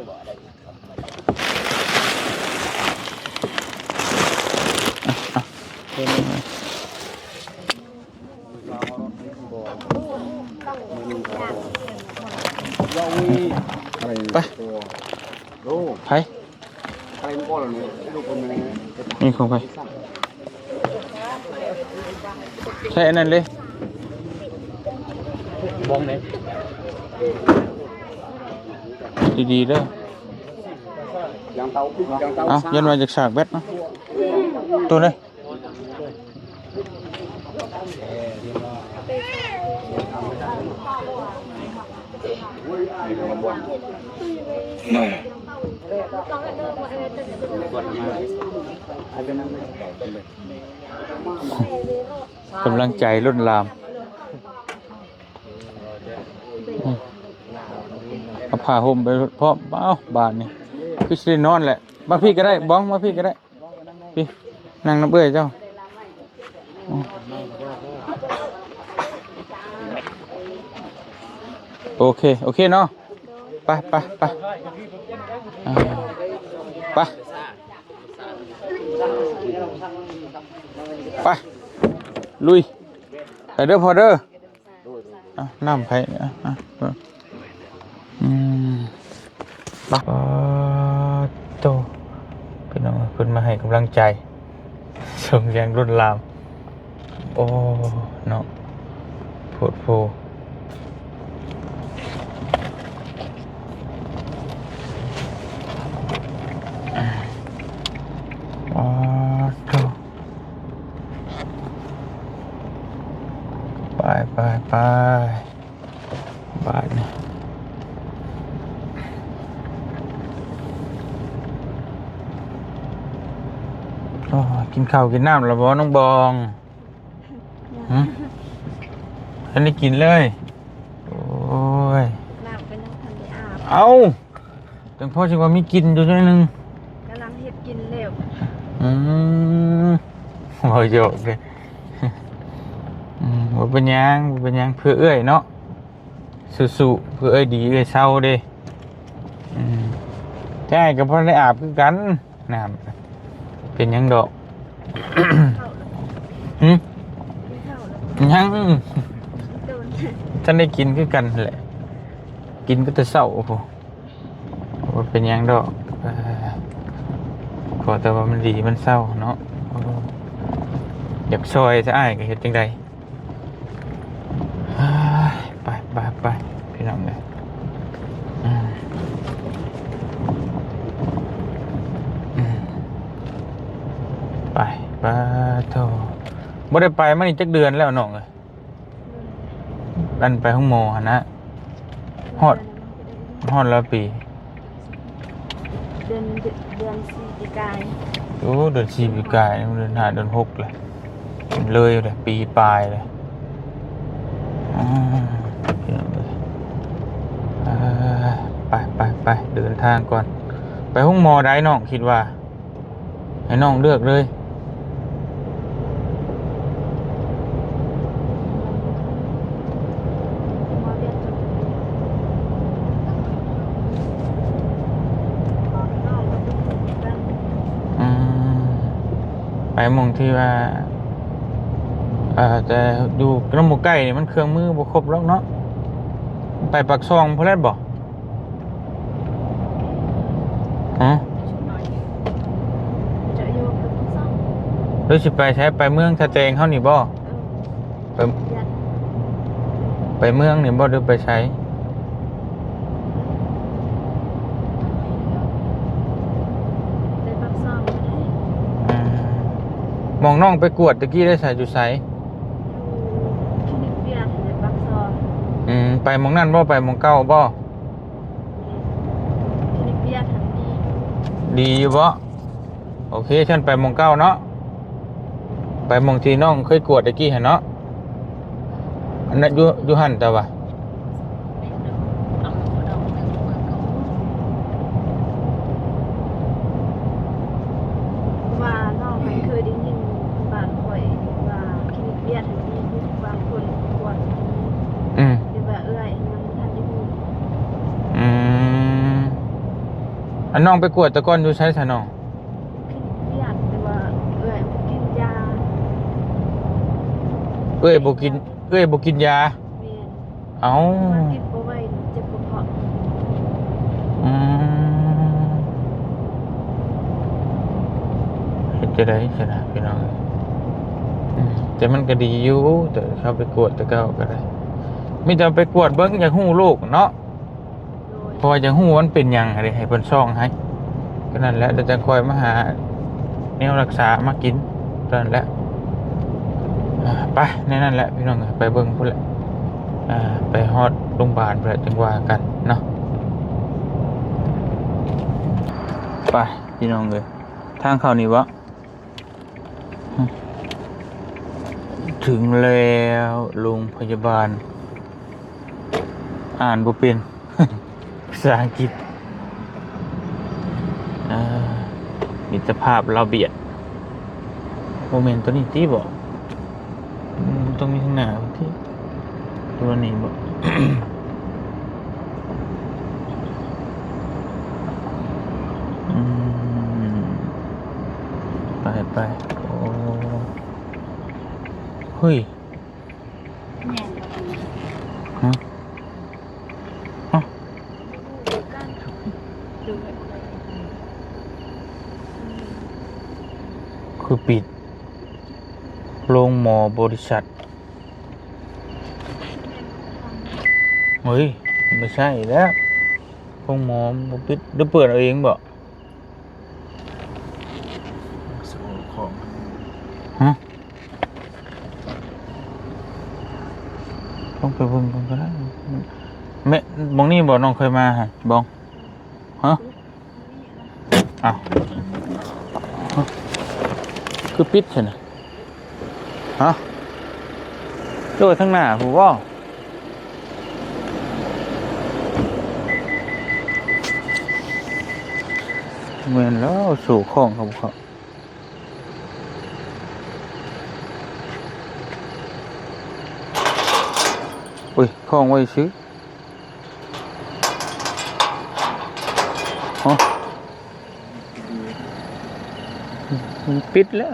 ໄປ ໄປ ນີ້ຂອງໃຜ? ໃສ່ອັນນັ້ນເລີຍ ບ້ອງເດ້ ດີໆເດີ. ເອົ້າ ຢ້ານວ່າຢາກສາກແບັດເນາະ ໂຕເດ້. ກຳລັງໃຈລົ້ນຫຼາມ ອືມ ເອົາຜ້າຫົ່ມໄປພ້ອມ. ເອົ້າ ບາດນີ້ຄືຊິໄດ້ນອນແຫຼະ. ມາພີ້ກໍໄດ້ ບ້ອງ ມາພີ້ກໍໄດ້. ພີ້ ນັ່ງນຳເອື້ອຍເຈົ້າ. ໂອເຄ ໂອເຄເນາະ. ໄປ ໄປ ໄປ ອ່າ ໄປ ໄປ ລຸຍ ໄປເດີພໍ່ເດີ. ອ່ະ ນ້ຳໃຜ ອ່ະ ອ່ະ ອືມ ປາໂຕ ພີ່ນ້ອງເພິ່ນມາໃຫ້ກຳລັງໃຈ ສົ່ງຢ່າງລົ້ນຫຼາມ. ໂອ້ ເນາະ ໂພດໂພ ປາໂຕ. ໄປ ໄປ ໄປ ບາດນີ້. ໂອ້ ກິນເຂົ້າກິນນ້ຳແລ້ວບໍ່ ນ້ອງບອງ? ຫຶ? ຍັງ ທັນໄດ້ກິນເລີຍ. ໂອ້ຍ ນ້ຳກໍຍັງທັນໄດ້ອາບ. ເອົ້າ ຈັ່ງພໍຊິວ່າມີກິ່ນຢູ່ໜ້ອຍໜຶ່ງ. ກຳລັງເຮັດກິນແລ້ວ. ອືມ ເວົ້າຫຍອກເດ້. ອືມ ບໍ່ເປັນຫຍັງ ບໍ່ເປັນຫຍັງ ເພື່ອເອື້ອຍເນາະ ສູ້ໆ ເພື່ອເອື້ອຍດີເອື້ອຍເຊົາເດ້. ອືມ ແຕ່ອ້າຍກໍບໍ່ໄດ້ອາບຄືກັນ ນ້ຳ ເປັນຫຍັງດອກ. ຫຶ? ຍັງ ທັນໄດ້ກິນຄືກັນແຫຼະ ກິນກໍແຕ່ເຊົ້າພຸ້ນ. ບໍ່ເປັນຫຍັງດອກ ເອີ ຂໍແຕ່ວ່າມັນດີມັນເຊົາເນາະ. ໂອ້ ຢາກຊ່ອຍຊະ ອ້າຍກໍເຮັດຈັ່ງໃດ. ໄປ ໄປ ໄປ ພີ່ນ້ອງເອີຍ. ອືມ ອືມ ໄປ ປາໂທ ບໍ່ໄດ້ໄປມານີ້ຈັກເດືອນແລ້ວນ້ອງເອີຍ. ອັນໄປໂຮງໝໍຫັ້ນນະ ຮອດ ຮອດແລ້ວປີ ເດືອນ ເດືອນສີ່ປີກາຍ. ໂອ້ ເດືອນສີ່ປີກາຍ ເດືອນຫ້າ ເດືອນຫົກແລ້ວ ເລີຍແລ້ວ ປີປາຍແລ້ວ. ອືມ ເອີ ໄປ ໄປ ໄປ ເດີນທາງກ່ອນ. ໄປໂຮງໝໍໃດນ້ອງຄິດວ່າ? ໃຫ້ນ້ອງເລືອກເລີຍ. ອືມ ໄປໝ່ອງທີ່ວ່າ ເອີ ແຕ່ຢູ່ນຳໝູ່ໄກ່ນີ້ມັນເຄື່ອງມືບໍ່ຄົບດອກເນາະ. ໄປປາກຊ່ອງພຸ້ນແຫຼະບໍ່? ຮະ? ຫຼືຊິໄປໃສ? ໄປເມືອງທ່າແຕງເຮົານີ້ບໍ່? ເອີ ໄປ ໄປເມືອງນີ້ບໍ່ ຫຼືໄປໃສ? ໝ່ອງນ້ອງໄປກວດຕະກີ້ໄດ້ໃສ ຢູ່ໃສ? ຢູ່ຄລີນິກວຽດ ໃນປາກຊ່ອງ. ອືມ ໄປໝ່ອງນັ້ນບໍ່? ໄປໝ່ອງເກົ່າບໍ່? ຄລີນິກວຽດຫັ້ນດີຢູ່. ດີຢູ່ບໍ່? ໂອເຄ ຊັ້ນໄປໝ່ອງເກົ່າເນາະ ໄປໝ່ອງທີ່ນ້ອງເຄີຍກວດຕະກີ້ຫັ້ນເນາະ. ອັນນັ້ນຢູ່ ຢູ່ຫັ້ນແຕ່ວ່າ ວ່ານ້ອງຫັ້ນເຄີຍໄດ້ຍິນບ້ານຂ້ອຍວ່າຄລີນິກວຽດຫັ້ນມີຢູ່ບາງຄົນກວດດີ. ອືມ ແຕ່ວ່າເອື້ອຍຍັງບໍ່ທັນໄດ້ຮູ້. ອືມ ອັນນ້ອງໄປກວດແຕ່ກ່ອນຢູ່ໃສຊະນ້ອງ? ຄລີນິກວຽດ ແຕ່ວ່າເອື້ອຍບໍ່ກິນຢາ. ເອື້ອຍບໍ່ກິນ ເອື້ອຍບໍ່ກິນຢາ? ແມ່ນ. ເອົ້າ ວ່າກິນບໍ່ໄຫວ ເຈັບກະເພາະ. ອືມ ເຮັດຈັ່ງໃດຊັ້ນນະພີ່ນ້ອງເອີຍ? ອືມ ແຕ່ມັນກະດີຢູ່ ແຕ່ເຮົາໄປກວດແຕ່ເກົ່າກະໄດ້ ມີແຕ່ໄປກວດເບິ່ງ ຢາກຮູ້ໂລກເນາະ. ໂດຍ ເພາະວ່າຢາກຮູ້ວ່າມັນເປັນຫຍັງຫັ້ນເດ ໃຫ້ເພິ່ນສ່ອງໃຫ້. ກໍນັ້ນແຫຼະ ແລ້ວຈັ່ງຄ່ອຍມາຫາແນວລັກສາມາກິນ ເທົ່ານັ້ນແຫຼະ. ອ່າ ໄປ ແນວນັ້ນແຫຼະພີ່ນ້ອງເອີຍ ໄປເບິ່ງພຸ້ນແຫຼະ. ອ່າ ໄປຮອດໂຮງບານພຸ້ນແຫຼະ ຈັ່ງວ່າກັນເນາະ. ໄປພີ່ນ້ອງເອີຍ ທາງເຂົ້ານີ້ບໍ? ເຖິງແລ້ວໂຮງພະຍາບານ. ອ່ານບໍ່ເປັນ ພາສາອັງກິດ. ເອີ ມິດຕະພາບລາວບຽດ. ບໍ່ແມ່ນໂຕນີ້ຕິບໍ? ອືມ ຕ້ອງມີທາງໜ້າຕິ ຕົວນີ້ບໍ? ອືມ ໄປໆ ໂອ້ ເຮີ້ຍ ແມ່ນບໍ່? ຮະ? ຮະ? ຄືປິດ ໂຮງໝໍບໍລິສັດ. ເຮີ້ຍ ບໍ່ໃຊ່ແລ້ວ ໂຮງໝໍບໍ່ປິດ ໄດ້ເປີດເອົາເອງບໍ? ຮະ? ຕ້ອງໄປເບິ່ງກ່ອນກໍໄດ້. ແມ່ ໝ່ອງນີ້ບໍ ນ້ອງເຄີຍມາຫັ້ນບໍ? ຮະ? ອ້າວ ຄືປິດຊັ້ນນະ? ຮະ? ໂອ້ຍ ທາງໜ້າພຸ້ນບໍ? ແມ່ນແລ້ວ ໂສ້ຄ້ອງເຂົາບໍ່ເຂົ້າ. ໂອ້ຍ ຄ້ອງໄວ້ຊື່. ຮະ? ມັນປິດແລ້ວ.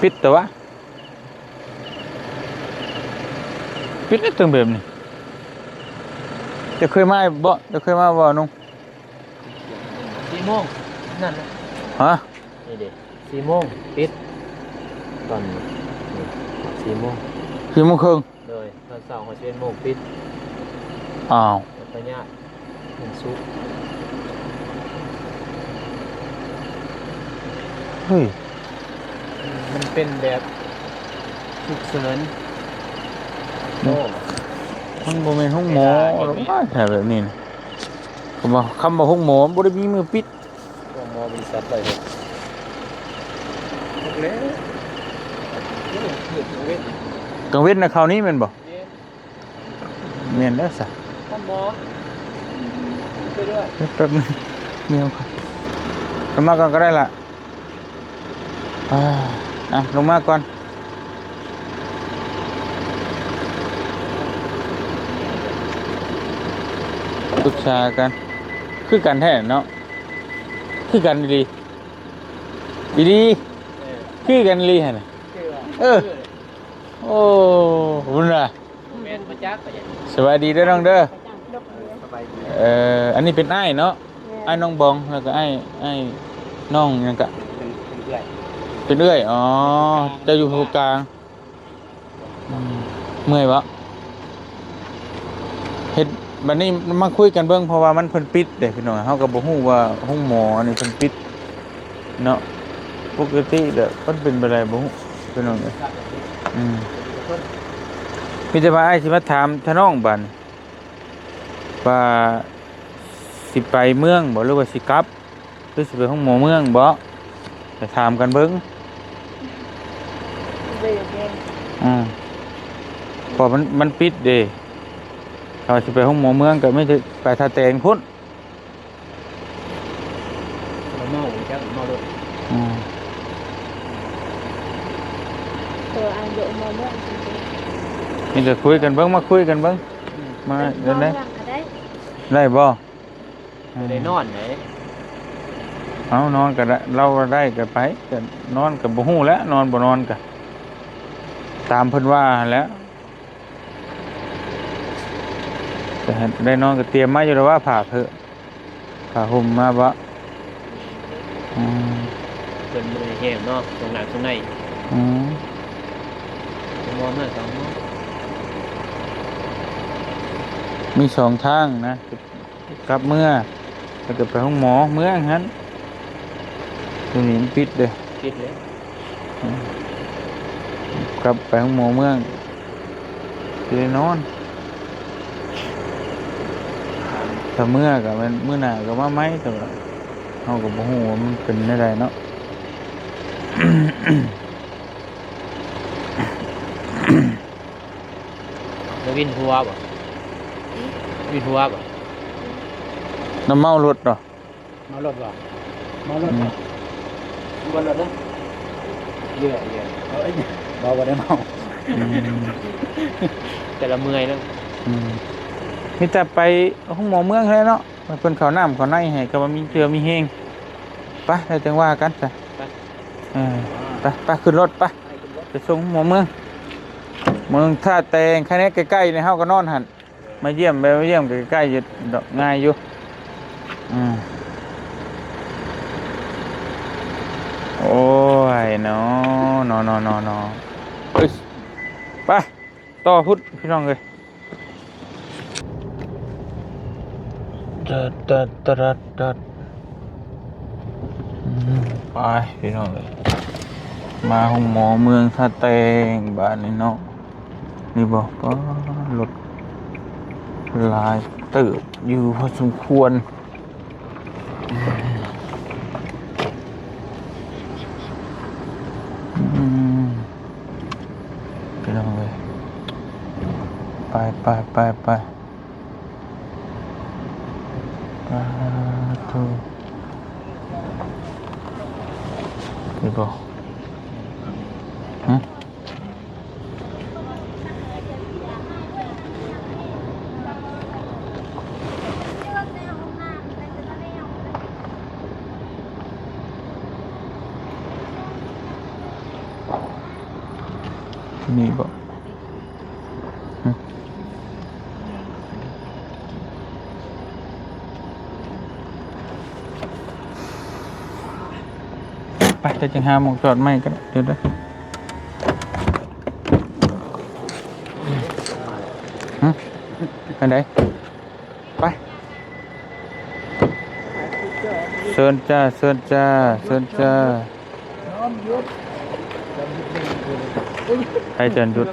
ປິດແຕ່ວ່າ ປິດແລ້ວ ເຖິງແບບນີ້. ຈະເຄີຍມາບໍ່? ຈະເຄີຍມາບໍ່ ນ້ອງ? ສີ່ໂມງນັ້ນນະ. ຮະ? ນີ້ເດ ສີ່ໂມງປິດ ຕອນນີ້ ນີ້ ສີ່ໂມງ ສີ່ໂມງເຄິ່ງ. ໂດຍ ຕອນເຊົ້າຮອດສິບເອັດໂມງປິດ. ອ້າວ ແລ້ວພະຍາດ ມັນສຸກ. ເຮີ້ຍ ມັນເປັນແບບສຸກເສີນ. ໂອ້ ມັນບໍ່ແມ່ນໂຮງໝໍ ເວລາເຮັດ ແບບນີ້ນະ. ຄຳວ່າ ຄຳວ່າໂຮງໝໍ ມັນບໍ່ໄດ້ມີມື້ປິດ. ໂຮງໝໍບໍລິສັດໄວ້ເຮັດ. ແລ້ວ ກາງເວັນນະ ຄາວນີ້ແມ່ນບໍ່? ແມ່ນແລ້ວຊະ ທ່ານໝໍ ໄປເລື້ອຍ ແປັບໜຶ່ງ ແມ່ນ ລົງມາກ່ອນກໍໄດ້ລະ. ອ່າ ອ່ະ ລົງມາກ່ອນ ປຶກສາກັນ. ຄືກັນແທ້ເນາະ ຄືກັນອີ່ຫຼີ ອີ່ຫຼີ ເອີ ຄືກັນອີ່ຫຼີຫັ້ນນະ. ເອີ ເອີ ໂອ້ ພຸ້ນນະ. ແມ່ນບໍ່ຈັກ ສະບາຍດີເດີນ້ອງເດີ. ສະບາຍດີ. ເອີ ອັນນີ້ເປັນອ້າຍເນາະ. ແມ່ນ. ອ້າຍນ້ອງບອງ ແລ້ວກໍອ້າຍ ອ້າຍນ້ອງຫຍັງກະ ເປັນ ເປັນເອື້ອຍ ເປັນເອື້ອຍ. ອໍ ເຈົ້າຢູ່ຜູ້ກາງ. ອືມ ເມື່ອຍບໍ່? ເຮັດ ບັດນີ້ມາຄຸຍກັນເບິ່ງ ເພາະວ່າມັນເພິ່ນປິດເດ້ພີ່ນ້ອງ. ເຮົາກໍບໍ່ຮູ້ວ່າໂຮງໝໍອັນນີ້ເພິ່ນປິດເນາະ. ປົກກະຕິແລ້ວມັນເປັນໄປໄດ້ບໍ່ຮູ້ພີ່ນ້ອງເອີຍ. ອືມ ມີແຕ່ວ່າອ້າຍຊິມາຖາມທະນອງບາດນີ້ ວ່າຊິໄປເມືອງບໍ່ ຫຼືວ່າຊິກັບ ຫຼືຊິໄປໂຮງໝໍເມືອງບໍ່ ໄປຖາມກັນເບິ່ງ. ອືມ ເພາະມັນ ມັນປິດເດ້. ຖ້າຊິໄປໂຮງໝໍເມືອງກໍມີແຕ່ໄປທ່າແຕງພຸ້ນ. ເມົາຈັກເມົາລົດ. ອືມ ເອີ ອັນຢູ່ເມືອງ ມີແຕ່ຄຸຍກັນເບິ່ງ ມາຄຸຍກັນເບິ່ງ. ອືມ ມາ ເປັນໄດ້ ໄດ້ບໍ່? ບໍ່ໄດ້ນອນເດ້. ເອົາ ນອນກໍໄດ້ ລາວວ່າໄດ້ກໍໄປ ກໍນອນກໍບໍ່ຮູ້ແຫຼະ ນອນບໍ່ນອນກໍຕາມເພິ່ນວ່າຫັ້ນແຫຼະ. ກໍໃຫ້ໄດ້ນອນກໍຕຽມມາຢູ່ແລ້ວວ່າ ຜ້າເພີ້ ຜ້າຫົ່ມມາບໍ່? ອືມ ເພິ່ນເມື່ອຍແຮງເນາະ ຊ່ວງໜ້າຊ່ວງໃນ. ອືມ ໝໍເມືອງສອງໝໍ ມີສອງທາງນະ ກັບເມືອ ແລ້ວກໍໄປໂຮງໝໍເມືອງຫັ້ນ. ດຽວນີ້ມັນປິດເດ້ ປິດແລ້ວ. ອືມ ກັບໄປໂຮງໝໍເມືອງ ຊິໄດ້ນອນ. ຖ້າເມືອກໍແມ່ນມື້ໜ້າກໍມາໃໝ່ ແຕ່ວ່າເຮົາກໍບໍ່ຮູ້ວ່າມັນເປັນແນວໃດເນາະ. ແລ້ວວິນຫົວບໍ່? ວິນຫົວບໍ່? ນ້ຳເມົາລົດເນາະ. ເມົາລົດບໍ່? ເມົາລົດບໍ່? ອືມ ບໍ່ລົດເດີ ເຢຍໆ ເອີຍ ບໍ່ ບໍ່ໄດ້ເມົາ. ອືມ ແຕ່ລະເມື່ອຍເນາະ. ອືມ ມີແຕ່ໄປໂຮງໝໍເມືອງຫັ້ນແຫຼະເນາະ ໃຫ້ເພິ່ນເຂົ້ານ້ຳເຂົ້າໃນໃຫ້ ກໍວ່າມີເທື່ອມີແຮງ. ໄປ ແລ້ວຈັ່ງວ່າກັນຊະ. ໄປ ເອີ ໄປ ໄປຂຶ້ນລົດໄປ ໄປຂຶ້ນລົດ ໄປສົ່ງໝໍເມືອງ ເມືອງທ່າແຕງ. ຄັນໃກ້ໆນີ້ເຮົາກໍນອນຫັ້ນ ມາຢ້ຽມ ໄປມາຢ້ຽມໃກ້ໆຢູ່ດອກ ງ່າຍຢູ່. ອືມ ໂອ້ຍເນາະ ເນາະ ເນາະ ເນາະ ເນາະ. ເອີຍ ໄປຕໍ່ພຸ້ນພີ່ນ້ອງເອີຍ. ຕັດ ຕັດ ຕັດ ຕັດ ອືມ ໄປພີ່ນ້ອງເອີຍ ມາໂຮງໝໍເມືອງທ່າແຕງບາດນີ້ເນາະ. ນີ້ບໍ່ ປາ ລົດຫຼາຍເຕີບຢູ່ພໍສົມຄວນ. ອືມ ພີ່ນ້ອງເອີຍ ໄປ ໄປ ໄປ ໄປ. ປາໂທ ນີ້ບໍ່? ຫຶ? ນີ້ບໍ່? ຫຶ? ໄປ ເຈົ້າຈຶ່ງຫາໝ່ອງຈອດໃໝ່ກໍໄດ້. ດຽວເດີ ຫຶ? ອັນໃດ? ໄປ ເຊີນຈ້າ ເຊີນຈ້າ ເຊີນຈ້າ. ໃຜຈອນຢຸດ?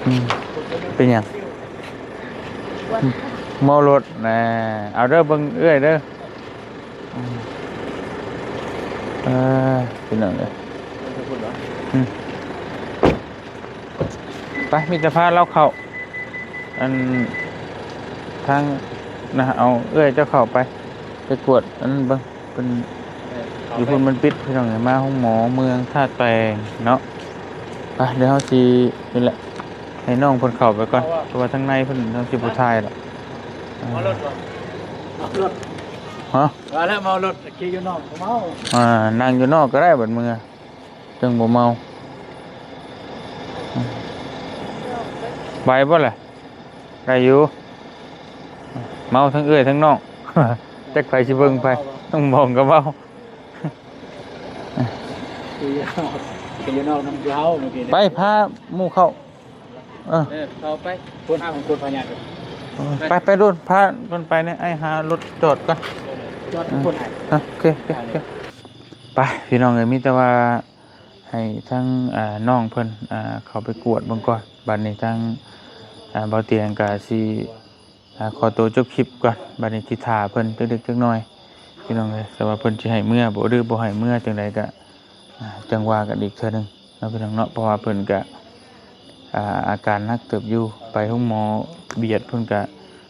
ອືມ ເປັນຫຍັງ? ເມົາລົດນະ. ເອົາເດີ ເບິ່ງເອື້ອຍເດີ. ອືມ ເອີ ເປັນຫຍັງເດີ? ອືມ ໄປ ມີແຕ່ພາລາວເຂົ້າ ອັນ ທາງນະ ເອົາເອື້ອຍເຈົ້າເຂົ້າໄປ ໄປກວດອັນນັ້ນເບິ່ງ ເພິ່ນ ເອີ ຢູ່ພຸ້ນມັນປິດ ພີ່ນ້ອງເອີຍ. ມາໂຮງໝໍເມືອງທ່າແຕງເນາະ. ໄປ ດຽວເຮົາຊິ ນີ້ແຫຼະ ໃຫ້ນ້ອງເພິ່ນເຂົ້າໄປກ່ອນ ເພາະວ່າທາງໃນເພິ່ນ ເຮົາຊິບໍ່ຖ່າຍດອກ. ເມົາລົດບໍ່? ເມົາລົດ ຮະ? ວ່າແລ້ວເມົາລົດ ຂີ່ຢູ່ນອກກໍເມົາ. ອ່າ ນັ່ງຢູ່ນອກກໍໄດ້ ບັດເມືອ ຈັ່ງບໍ່ເມົາ. ໄຫວບໍ່ລະ? ໄດ້ຢູ່. ເມົາທັງເອື້ອຍທັງນ້ອງ ຈັກໃຜຊິເບິ່ງໃຜ. ນ້ອງມອງກໍເມົາ. ໄປພາໝູ່ເຂົ້າ. ເອີ ເອີ ເຂົ້າໄປ ຄົນ ຄົນພະຍາດ. ໄປ ໄປໂລດ ພາເພິ່ນໄປແດ່ ອ້າຍຫາລົດຈອດກ່ອນ ຈອດຄົນໃຫ້ ອ່ະ ໂອເຄ ໂອເຄ ໂອເຄ ໄປ ພີ່ນ້ອງເອີຍ ມີແຕ່ວ່າໃຫ້ທາງ ອ່າ ນ້ອງເພິ່ນ ອ່າ ເຂົ້າໄປກວດເບິ່ງກ່ອນ ບັດນີ້ທາງ ອ່າ ບ່າວຕຽງກໍຊິ ອ່າ ຂໍໂຕຈົບຄລິບກ່ອນ ບັດນີ້ຊິຖ້າເພິ່ນຈັກເລັກຈັກນ້ອຍ ພີ່ນ້ອງເອີຍ ແຕ່ວ່າເພິ່ນຊິໃຫ້ເມືອບໍ່ ຫຼືບໍ່ໃຫ້ເມືອຈັ່ງໃດກໍ ອ່າ ຈັ່ງວ່າກັນອີກເທື່ອໜຶ່ງເນາະ ພີ່ນ້ອງເນາະ ເພາະວ່າເພິ່ນກະ ອ່າ ອາການໜັກເຕີບຢູ່ ໄປໂຮງໝໍບຽດ ເພິ່ນກະ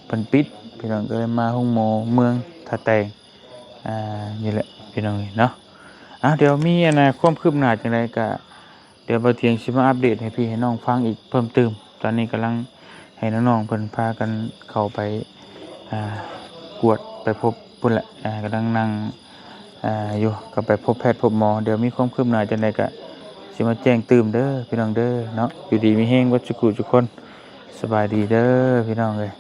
ເພິ່ນປິດ ພີ່ນ້ອງ ກໍເລີຍມາໂຮງໝໍເມືອງທ່າແຕງ ອ່າ ນີ້ແຫຼະ ພີ່ນ້ອງເອີຍເນາະ. ເອົາ ດຽວມີອັນນ່າ ຄວາມຄືບໜ້າຈັ່ງໃດກະ ດຽວບ່າວຕຽງຊິມາອັບເດດໃຫ້ພີ່ໃຫ້ນ້ອງຟັງອີກເພີ່ມຕື່ມ. ຕອນນີ້ກຳລັງໃຫ້ນ້ອງໆເພິ່ນພາກັນເຂົ້າໄປ ອ່າ ກວດໄປພົບພຸ້ນແຫຼະ ອ່າ ກຳລັງນັ່ງ ອ່າ ຢູ່ ກໍໄປພົບແພດພົບໝໍ. ດຽວມີຄວາມຄືບໜ້າຈັ່ງໃດກະຊິມາແຈ້ງຕື່ມເດີພີ່ນ້ອງເດີເນາະ. ຢູ່ດີມີແຮງເບິດສູ່ຜູ້ສູ່ຄົນ. ສະບາຍດີເດີພີ່ນ້ອງເອີຍ.